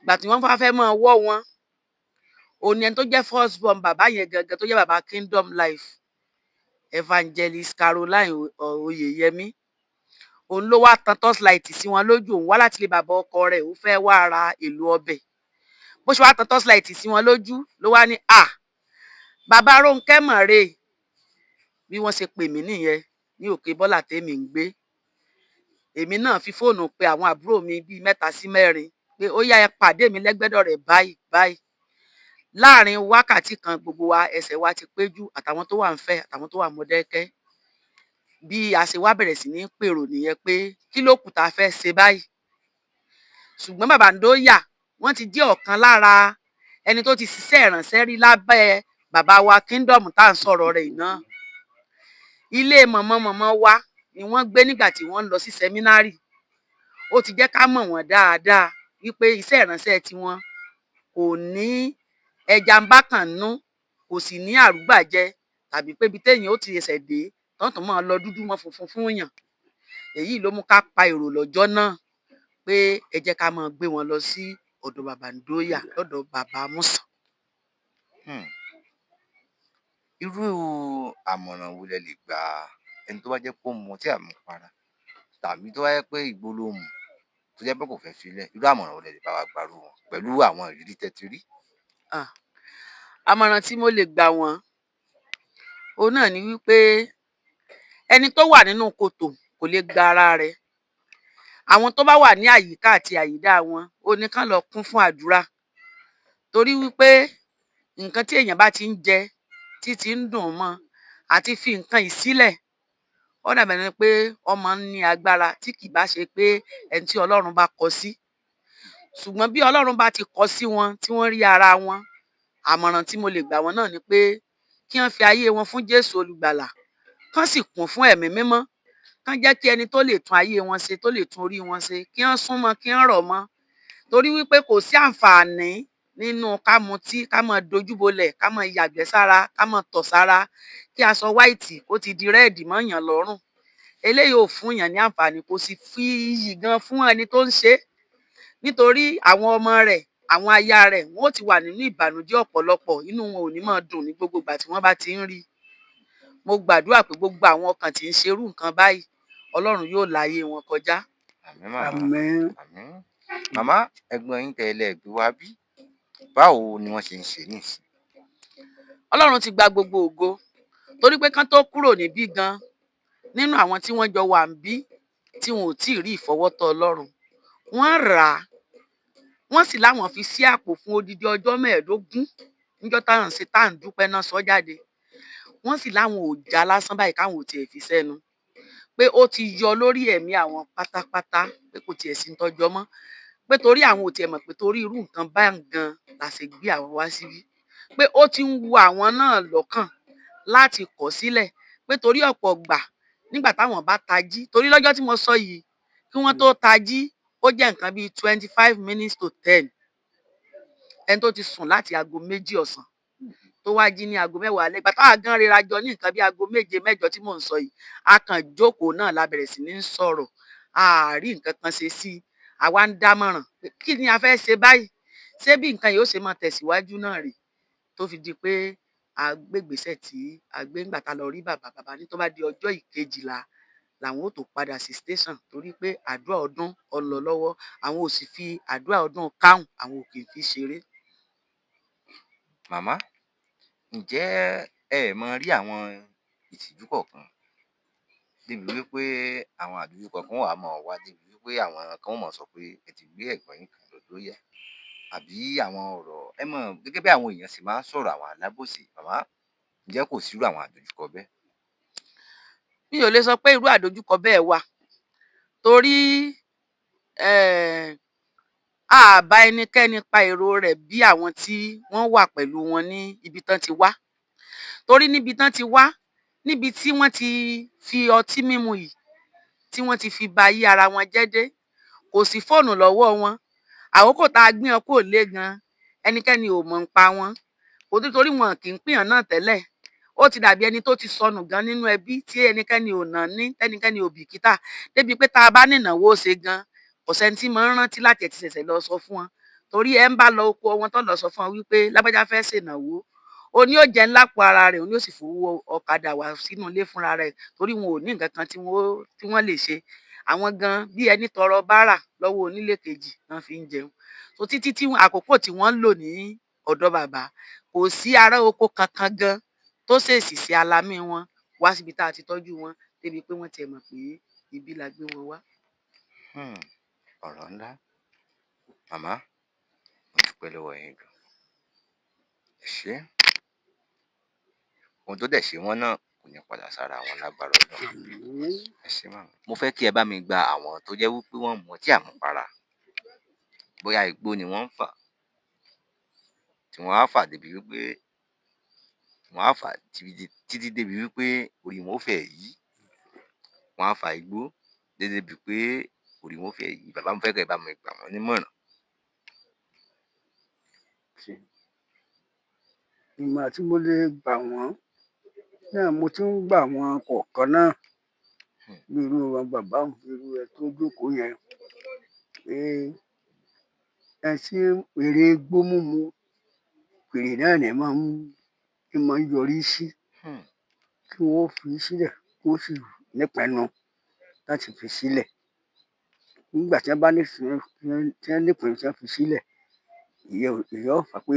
F: Ìgbà tí wọ́n bá fẹ́ máa wọ́ wọn, òun ni ẹni tó jẹ́ first born bàbá yẹn gangan, tó jẹ́ bàbá Kingdom Life, Evangelist Caroline Oyèyẹmí, òun ló wá tan torchlight sí wọn lójú. Òun wá láti ilé bàbá ọkọ rẹ̀, ó fẹ́ wá ra èlò ọbẹ̀. Bó ṣe wá tan torchlight sí wọn lójú ló wá ní, "À, bàbá Rónkẹ́ mọ̀ rè." Bí wọ́n ṣe pè mí nìyẹn ní Òkè Bọ́là tèmi ń gbé. Èmi náà fi fóònù pe àwọn àbúrò mi bíi mẹ́ta sí mẹ́rin pé ó yá, ẹ pàdé mi lẹ́gbẹ́dọ̀rẹ̀ báyìí báyìí. Láàrin wákàtí kan, gbogbo wa ẹsẹ̀ wa ti péjú, àtàwọn tó wà ń fẹ́, àtàwọn tó wà Mọdákẹ́kẹ́. Bí a ṣe wá bẹ̀rẹ̀ sí ní pèrò nìyẹn pé kí ló kù tá a fẹ́ ṣe báyìí. Ṣùgbọ́n bàbá Ndóyà, wọ́n ti jẹ́ ọ̀kan lára ẹni tó ti ṣiṣẹ́ ìránṣẹ́ rí lábẹ́ bàbá wa Kingdom tá à ń sọ̀rọ̀ rẹ̀ náà. Ilé mọ̀mọ́ mọ̀mọ́ wa ni wọ́n gbé nígbà tí wọ́n ń lọ sí seminary. Ó ti jẹ́ ká mọ̀ wọ́n dáadáa wípé iṣẹ́ ìránṣẹ́ tiwọn kò ní ẹja ń bákàn nú, kò sì ní àrúgbàjẹ, tàbí pé ibi téèyàn ó ti ẹsẹ̀ dé tán tún máa lọ dúdú mọ́ funfun fún yàn. Èyí ló mú ká pa èrò lọ́jọ́ náà pé ẹ jẹ́ ká máa gbé wọn lọ sí ọ̀dọ̀ bàbá Ndóyà, lọ́dọ̀ bàbá Músàn.
B: Irú àmọ̀ràn wo lẹ lè gba ẹni tó bá jẹ́ pé ó mu ọtí àmupara, tàbí tó bá jẹ́ pé igbó ló mu, tó jẹ́ pé kò fẹ́ filẹ̀? Irú àmọ̀ràn wo lẹ lè bá wa gba irú wọn pẹ̀lú àwọn ìrírí tẹ́ ti rí?
F: Àmọ̀ràn tí mo lè gbà wọ́n, òun náà ni wípé ẹni tó wà nínú kòtò kò lè gba ara rẹ̀. Àwọn tó bá wà ní àyíká àti àyídà wọn, ó ní kán lọ kún fún àdúrà, torí wípé nǹkan tí èèyàn bá ti ń jẹ tí ti ń dùn mọ́ àti fi nǹkan yìí sílẹ̀, ó dàbí ẹni pé ọmọ ń ní agbára, tí kì bá ṣe pé ẹni tí Ọlọ́run bá kọ sí. Ṣùgbọ́n bí Ọlọ́run bá ti kọ sí wọn tí wọ́n rí ara wọn, àmọ̀ràn tí mo lè gbà wọ́n náà ni pé kí wọ́n fi ayé wọn fún Jésù Olùgbàlà, kán sì kún fún Ẹ̀mí Mímọ́, kán jẹ́ kí ẹni tó lè tún ayé wọn ṣe, tó lè tún orí wọn ṣe, kí wọ́n súnmọ́, kí wọ́n rọ̀ mọ́, torí wípé kò sí àǹfààní nínú ká mutí, ká máa dojúbolẹ̀, ká máa yàgbẹ́ sára, ká máa tọ̀ sára, kí aṣọ white kó ti di red mọ́yàn lọ́rùn. Eléyìí ò fún yàn ní àǹfààní, kò sì fi iyì gan fún ẹni tó ń ṣe é, nítorí àwọn ọmọ rẹ̀, àwọn aya rẹ̀, wọn ó ti wà nínú ìbànújẹ́ ọ̀pọ̀lọpọ̀, inú wọn ò ní máa dùn ní gbogbo ìgbà tí wọ́n bá ti ń rí i. Mo gbàdúrà pé gbogbo àwọn ọkàn tí ń ṣerú nǹkan báyìí, Ọlọ́run yóò la ayé wọn kọjá.
B: Àmín, màmá.
A: Àmín.
B: Àmín. Màmá, ẹ̀gbọ́n yín tẹ́ ẹ lẹ́ gbé wá bí, báwo ni wọ́n ṣe ń ṣe nísìnyí?
F: Ọlọ́run ti gba gbogbo ògo, torí pé kán tó kúrò níbí gan, nínú àwọn tí wọ́n jọ wà níbí tí wọn ò tíì rí ìfọwọ́tọ́ Ọlọ́run, wọ́n rà á, wọ́n sì láwọn fi sí àpò fún odidi ọjọ́ 15 níjọ́ táwọn ń ṣe tá à ń dúpẹ́ náà sọ jáde. Wọ́n sì láwọn ò já lásán báyìí, káwọn ò tiẹ̀ fi sẹ́nu, pé ó ti yọ lórí ẹ̀mí àwọn pátápátá, pé kò tiẹ̀ sí ń tọ́jọ́ mọ́, pé torí àwọn ò tiẹ̀ mọ̀ pé torí irú nǹkan báyìí gan la ṣe gbé àwọn wá síbí, pé ó ti ń wu àwọn náà lọ́kàn láti kọ̀ sílẹ̀, pé torí ọ̀pọ̀ gbà nígbà táwọn bá tají, torí lọ́jọ́ tí mo sọ yìí, kí wọ́n tó tají, ó jẹ́ nǹkan bíi 9:35. Ẹni tó ti sùn láti aago 2 ọ̀sán, tó wá jí ní aago 10 alẹ́, ìgbà táwa gan rira jọ ní nǹkan bíi aago 7, 8 tí mò ń sọ yìí, a kàn jókòó náà la bẹ̀rẹ̀ sí ní sọ̀rọ̀. A rí nǹkan kan ṣe sí i, àwa ń dámọ̀ràn pé kí ni a fẹ́ ṣe báyìí, ṣé bí nǹkan yìí ó ṣe máa tẹ̀síwájú náà rèé, tó fi di pé a gbégbèsè tí a gbé ńgbà tá a lọ rí bàbá. Bàbá ní tó bá di ọjọ́ ìkejìlá làwọn ó tó padà sí station, torí pé àdúrà ọdún ó lọ lọ́wọ́, àwọn ò sì fi àdúrà ọdún káhùn, àwọn ò kì í fi ṣeré.
B: Màmá, ǹjẹ́ ẹ máa rí àwọn ìtìjú kọ̀ọ̀kan débi wípé àwọn àdojúkọ kan wà máa wá, débi wípé àwọn kan ó máa sọ pé ẹ ti gbé ẹ̀gbọ́n yín kan lọ lóyà, àbí àwọn ọ̀rọ̀ ẹ mọ̀ gẹ́gẹ́ bí àwọn èèyàn sì máa ń sọ̀rọ̀ àwọn alábòsí? Màmá, ǹjẹ́ kò sírú àwọn àdojúkọ bẹ́ẹ̀?
F: Mi ò lè sọ pé irú àdojúkọ bẹ́ẹ̀ wà, torí a bá ẹnikẹ́ni pa èrò rẹ̀ bí àwọn tí wọ́n wà pẹ̀lú wọn ní ibi tán ti wá, torí níbi tán ti wá, níbi tí wọ́n ti fi ọtí mímu yìí, tí wọ́n ti fi ba ayé ara wọn jẹ́ dé, kò sí fóònù lọ́wọ́ wọn. Àkókò tá a gbé wọn kúrò nílé gan, ẹnikẹ́ni ò mọ̀ ń pa wọn kò, nítorí wọn kì í pìyàn náà tẹ́lẹ̀. Ó ti dàbí ẹni tó ti sọnù gan nínú ẹbí, tí ẹnikẹ́ni ò nà ní, tẹnikẹ́ni ò bìkítà, débi pé tá a bá nínáwó ṣe gan, kò sẹ́ni tí máa ń rántí láti ẹ̀ ti ṣẹ̀ṣẹ̀ lọ sọ fún wọn Torí ẹ ń bá lọ oko wọn tó lọ sọ fún ọ wípé lágbájá fẹ́ ṣènáwó, òní ó jẹun lápò ara rẹ̀, òní ó sì fowó ọ̀kadà wá sínú ilé fúnra rẹ̀, torí wọn ò ní nǹkan kan tí wọ́n lè ṣe. Àwọn gan bí ẹni tọrọ bárà lọ́wọ́ onílé kejì náà fi ń jẹun. So títí tí àkókò tí wọ́n ń lò ní ọ̀dọ̀ bàbá, kò sí ará oko kankan gan tó ṣèèṣì sí alamí wọn wá síbi tá a ti tọ́jú wọn, débi pé wọ́n tiẹ̀ mọ̀ pé ibi la gbé wọn wá.
B: Ọ̀rọ̀ ńlá. Màmá, mo dúpẹ́ lọ́wọ́ yín gan. Ẹ ṣé. Ohun tó dẹ̀ ṣe wọ́n náà kò ní padà sára wọn lágbára Ọlọ́run. Ẹ ṣé màmá. Mo fẹ́ kí ẹ bá mi gba àwọn tó jẹ́ wípé wọ́n mu ọtí àmupara, bóyá igbó ni wọ́n ń fà, tí wọ́n á fà débi wípé wọ́n á fà títí débi wípé orí wọn ó fẹ́ yí. Wọ́n á fa igbó débi pé orí wọn ó fẹ́ yí. Bàbá, mo fẹ́ kí ẹ bá mi gbà wọ́n nímọ̀ràn.
A: Ìmọ̀ràn tí mo lè gbà wọ́n náà, mo ti ń gbà wọ́n kọ̀ọ̀kan náà, bí irú wọn bàbá òun, bí irú ẹ tó jókòó yẹn, pé ẹ tí èrè igbó mímu, èrè náà ni máa ń yọrí sí, kí wọ́n fi sílẹ̀, kí wọ́n sì nípinnu láti fi sílẹ̀. Nígbà tí wọ́n bá ní tí wọ́n nípinnu tí wọ́n fi sílẹ̀, ìyẹn ó fà pé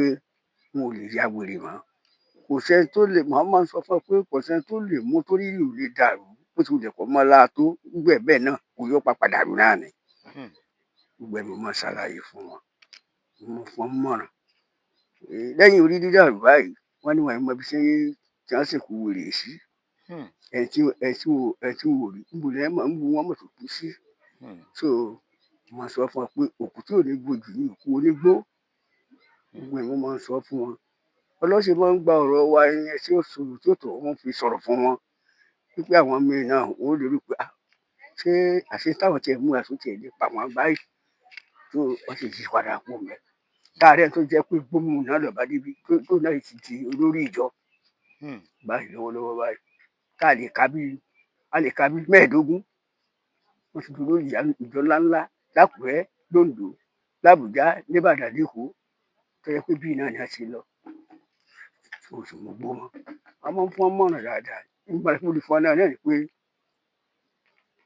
A: wọn ò lè ya wèrè mọ́. Kò sẹ́ni tó lè, màá máa sọ fún ẹ pé kò sẹ́ni tó lè mú torí ò lè dàrú, bó ti wulẹ̀ kọ́ mọ́ láa tó, gbogbo ẹ̀ bẹ́ẹ̀ náà kò yọ papà dàrú náà ni. Gbogbo ẹ̀ mo máa ṣàlàyé fún wọn, mo fún wọn mọ̀ràn. Lẹ́yìn orí dídàrú báyìí, wọ́n ní wọn mọ ibi tí wọ́n sì kú wèrè sí. Ẹ tí wò rí, níbo lẹ́ mọ̀, níbo wọ́n mọ̀ tó kú sí. So mo máa sọ fún wọn pé òkú tí ò ní gbòjì ní òkú onígbó. Gbogbo ẹ̀ mo máa sọ fún wọn. Ọlọ́sìn máa ń gba ọ̀rọ̀ wa yẹn tí ó sọ̀rọ̀ tí ó tọ̀ wọ́n fi sọ̀rọ̀ fún wọn. Wípé àwọn míì náà wọ́n lè rí pé ṣé àṣẹ táwọn tiẹ̀ mú àtúntì ẹ̀ lè pa wọn báyìí, tó wọ́n sì yí padà kú mẹ́. Táàrẹ̀ tó jẹ́ pé gbómù náà lọ́ba débi tó náà ti di olórí ìjọ báyìí lọ́wọ́lọ́wọ́ báyìí. Tá a lè ka bí 15, wọ́n ti di olórí ìjọ ńláńlá l'Ákùrẹ́, l'Óǹdó, l'Àbújá, n'Ìbàdàn, l'Ékòó, tó jẹ́ pé bíi náà ni a ti lọ. Oṣù mú gbó mọ́. A máa ń fún wọn mọ̀ràn dáadáa. Nígbà tí mo lè fún ọ náà ni pé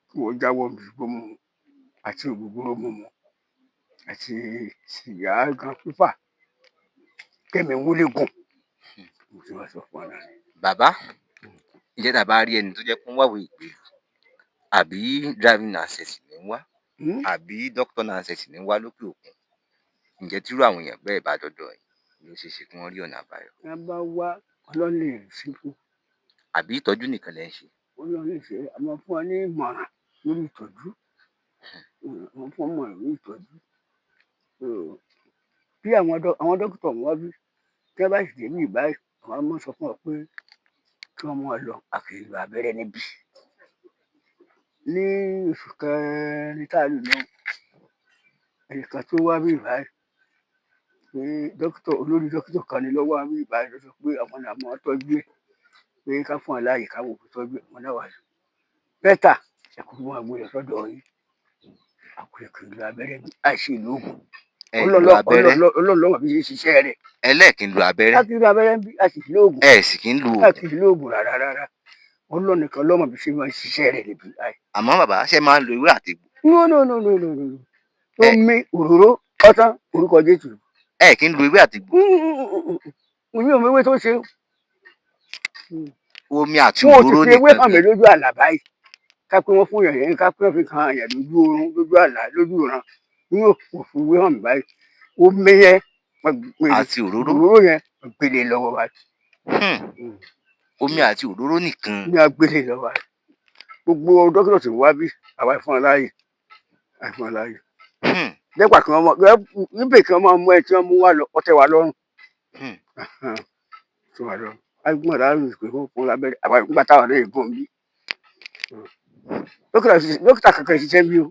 A: kí wọ́n jáwọ́ níbi igbó mímu àti ògógóró mímu àti sìgá gan fífà, kẹ́mi wọlé gùn. Mo ti máa sọ fún ọ náà.
B: Bàbá, ǹjẹ́ tá a bá rí ẹni tó jẹ́ pé ń wáwé ìgbélú, àbí driving license ní ń wá, àbí doctor license ní ń wá lókè òkun, ǹjẹ́ tírú àwọn èèyàn bẹ́ẹ̀ bá dọ́dọ̀ yín, ló ṣeé ṣe kí wọ́n rí ọ̀nà àbáyọ?
A: Tí wọ́n bá wá, Ọlọ́run lè ṣe fún.
B: Àbí ìtọ́jú nìkan lẹ ń ṣe?
A: Ọlọ́run lè ṣe, a máa fún wa ní ìmọ̀ràn lórí ìtọ́jú. A máa fún wọn lórí ìtọ́jú. Bí àwọn dókítà wọn bí, tí wọ́n bá sì dé ní ìbáyìí, àwọn máa sọ fún wọn pé kí wọ́n máa lọ àkìlò abẹ́rẹ́ níbí. Ní oṣù kẹrin tá a lò lọ, ẹnìkan tó wá bí ìbáyìí, pé dókítà, olórí dókítà kan ní lọ́wọ́ bí ìbáyìí ló sọ pé àwọn náà máa tọ́jú ẹ̀, pé ká fún wọn láàyè káwọn òkú tọ́jú ẹ̀, wọn náà wà lọ. Bẹ́tà ẹ kúkú máa gbé lọ sọ́dọ̀ yín. Àkìlò abẹ́rẹ́ bí àìsí ìlú ògùn. Ọlọ́run ló mọ̀ bí ṣe ṣiṣẹ́ rẹ̀.
B: Ẹlẹ́ẹ̀kí ń lo abẹ́rẹ́.
A: Àkìlò abẹ́rẹ́ bí àìsí ìlú ògùn.
B: Ẹ sì kí ń lo ògùn.
A: Àkìlò ògùn rárá rárá. Ọlọ́run nìkan ló mọ̀ bí ṣe máa ń ṣiṣẹ́ rẹ̀ níbí.
B: Àmọ́ bàbá, ṣé máa ń lo ewé àti egbò?
A: No no no no no no. Omi òróró ọtán orúkọ Jésù.
B: Ẹ kí ń lo ewé àti egbò.
A: Mo ní omi ewé tó ṣe.
B: Omi àti òróró nìkan.
A: Wọ́n ti fi ewé hàn mí lójú àlá báyìí. Ká pé wọ́n fún yàn yẹn, ká pé wọ́n fi kan yàn lójú oorun, lójú àlá, lójú ìran. Ní òfin ewé hàn mí báyìí. Omi yẹn
B: àti òróró.
A: Òróró yẹn gbélé lọ́wọ́ báyìí.
B: Omi àti òróró nìkan.
A: Ní agbélé lọ́wọ́ báyìí. Gbogbo dókítà tí wá bí àwa ìfún aláyè. Àìfún aláyè. Nípa kí wọ́n mọ níbẹ̀ kí wọ́n máa mú ẹ tí wọ́n mú wá lọ ọtẹ wa lọ́rùn. Tí wọ́n lọ. Agbọ́n láàrú ìpè fún lábẹ́rẹ́ àwa ìgbà táwọn náà gùn bí. Dókítà kankan ṣiṣẹ́ bí o.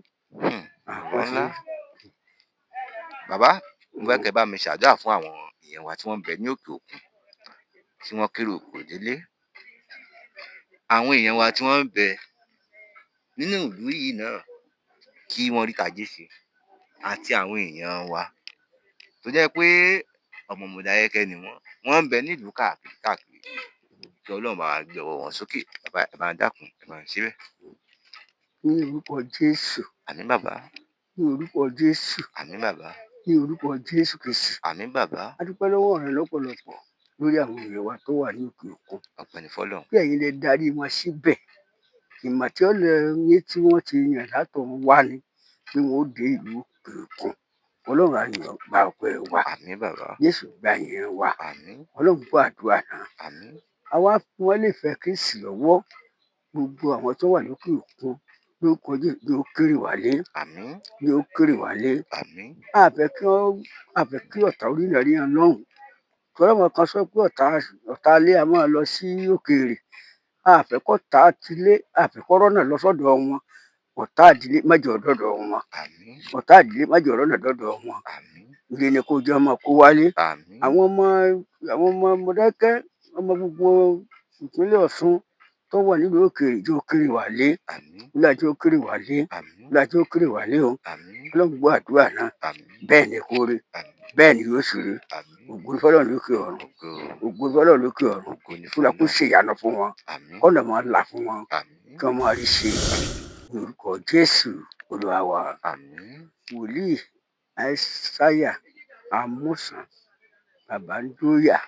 B: Bàbá, mo fẹ́ kẹ́ bá mi ṣàdúrà fún àwọn èèyàn wa tí wọ́n ń bẹ ní òkè òkun, tí wọ́n kéré òkò délé. Àwọn èèyàn wa tí wọ́n ń bẹ nínú ìlú yìí náà kí wọ́n rí tajé ṣe, àti àwọn èèyàn wa Tó jẹ́ pé ọmọ Mọdákẹ́kẹ́ ni wọ́n, wọ́n ń bẹ nílùú káàkiri káàkiri. Kí Ọlọ́run bá wa gbé ọwọ́ wọn sókè. Bàbá, ẹ bá ń dákun, ẹ bá ń ṣe bẹ́ẹ̀.
A: Ní orúkọ Jésù.
B: Àmín bàbá.
A: Ní orúkọ Jésù.
B: Àmín bàbá.
A: Ní orúkọ Jésù Kristi.
B: Àmín bàbá.
A: A dúpẹ́ lọ́wọ́ rẹ lọ́pọ̀lọpọ̀ lórí àwọn èèyàn wa tó wà ní òkè òkun.
B: Ọpẹ́ ni fọ́lọ́run.
A: Bí ẹ̀yin lè darí wọn síbẹ̀, ìmọ̀ tí ó lè ní tí wọ́n ti yàn látọ̀run wá ni pé wọ́n ó dé ìlú òkè òkun. Ọlọ́run á yàn gba ọpẹ́ wa.
B: Àmín bàbá.
A: Jésù gba ìyìn wa.
B: Àmín.
A: Ọlọ́run gbọ́ àdúrà náà.
B: Àmín.
A: Àwa fún wọn lè fẹ́ Kristi lọ́wọ́. Gbogbo àwọn tó wà lókè òkun lórúkọ Jésù ní ó kéré wálé.
B: Àmín.
A: Ní ó kéré wálé.
B: Àmín.
A: A fẹ́ kí wọ́n, a fẹ́ kí ọ̀tá orílẹ̀ rí wọn lọ́hùn. Torí àwọn kan sọ pé ọ̀tá, ọ̀tá ilé a máa lọ sí òkèèrè. A fẹ́ kọ́ta tilé, a fẹ́ kọ́ rọ́nà lọ sọ́dọ̀ wọn. Ọ̀tá ìdílé má jẹ́ ó dọ́dọ̀ wọn.
B: Àmín.
A: Ọ̀tá ìdílé má jẹ́ ó rọ́nà dọ́dọ̀ wọn.
B: Àmín.
A: Ire ni kó jẹ́ ọmọ kó wálé.
B: Àmín.
A: Àwọn ọmọ Mọdákẹ́kẹ́, ọmọ gbogbo ìpínlẹ̀ Ọ̀ṣun tó wà nílùú òkèèrè jẹ́ ó kéré wálé.
B: Àmín.
A: Olúwa jẹ́ ó kéré wálé.
B: Àmín.
A: Olúwa jẹ́ ó kéré wálé o.
B: Àmín.
A: Ọlọ́run gbọ́ àdúrà náà.
B: Àmín.
A: Bẹ́ẹ̀ ni kó rí.
B: Àmín.
A: Bẹ́ẹ̀ ni yóò sì rí.
B: Àmín.
A: Ògo ni fọ́lọ́run lókè ọ̀run.
B: Ògo.
A: Ògo ni fọ́lọ́run lókè ọ̀run.
B: Ògo ni
A: Olúwa kó
B: fọ́lọ́run.
A: ṣe ìyanu fún wọn.
B: Àmín.
A: Kọ́nà máa là fún wọn.
B: Àmín.
A: Kí wọ́n máa rí ṣe. Ní orúkọ Jésù Olúwa wa.
B: Àmín.
A: Wòlíì Aísáyà Amúsàn Bàbáńdóyà.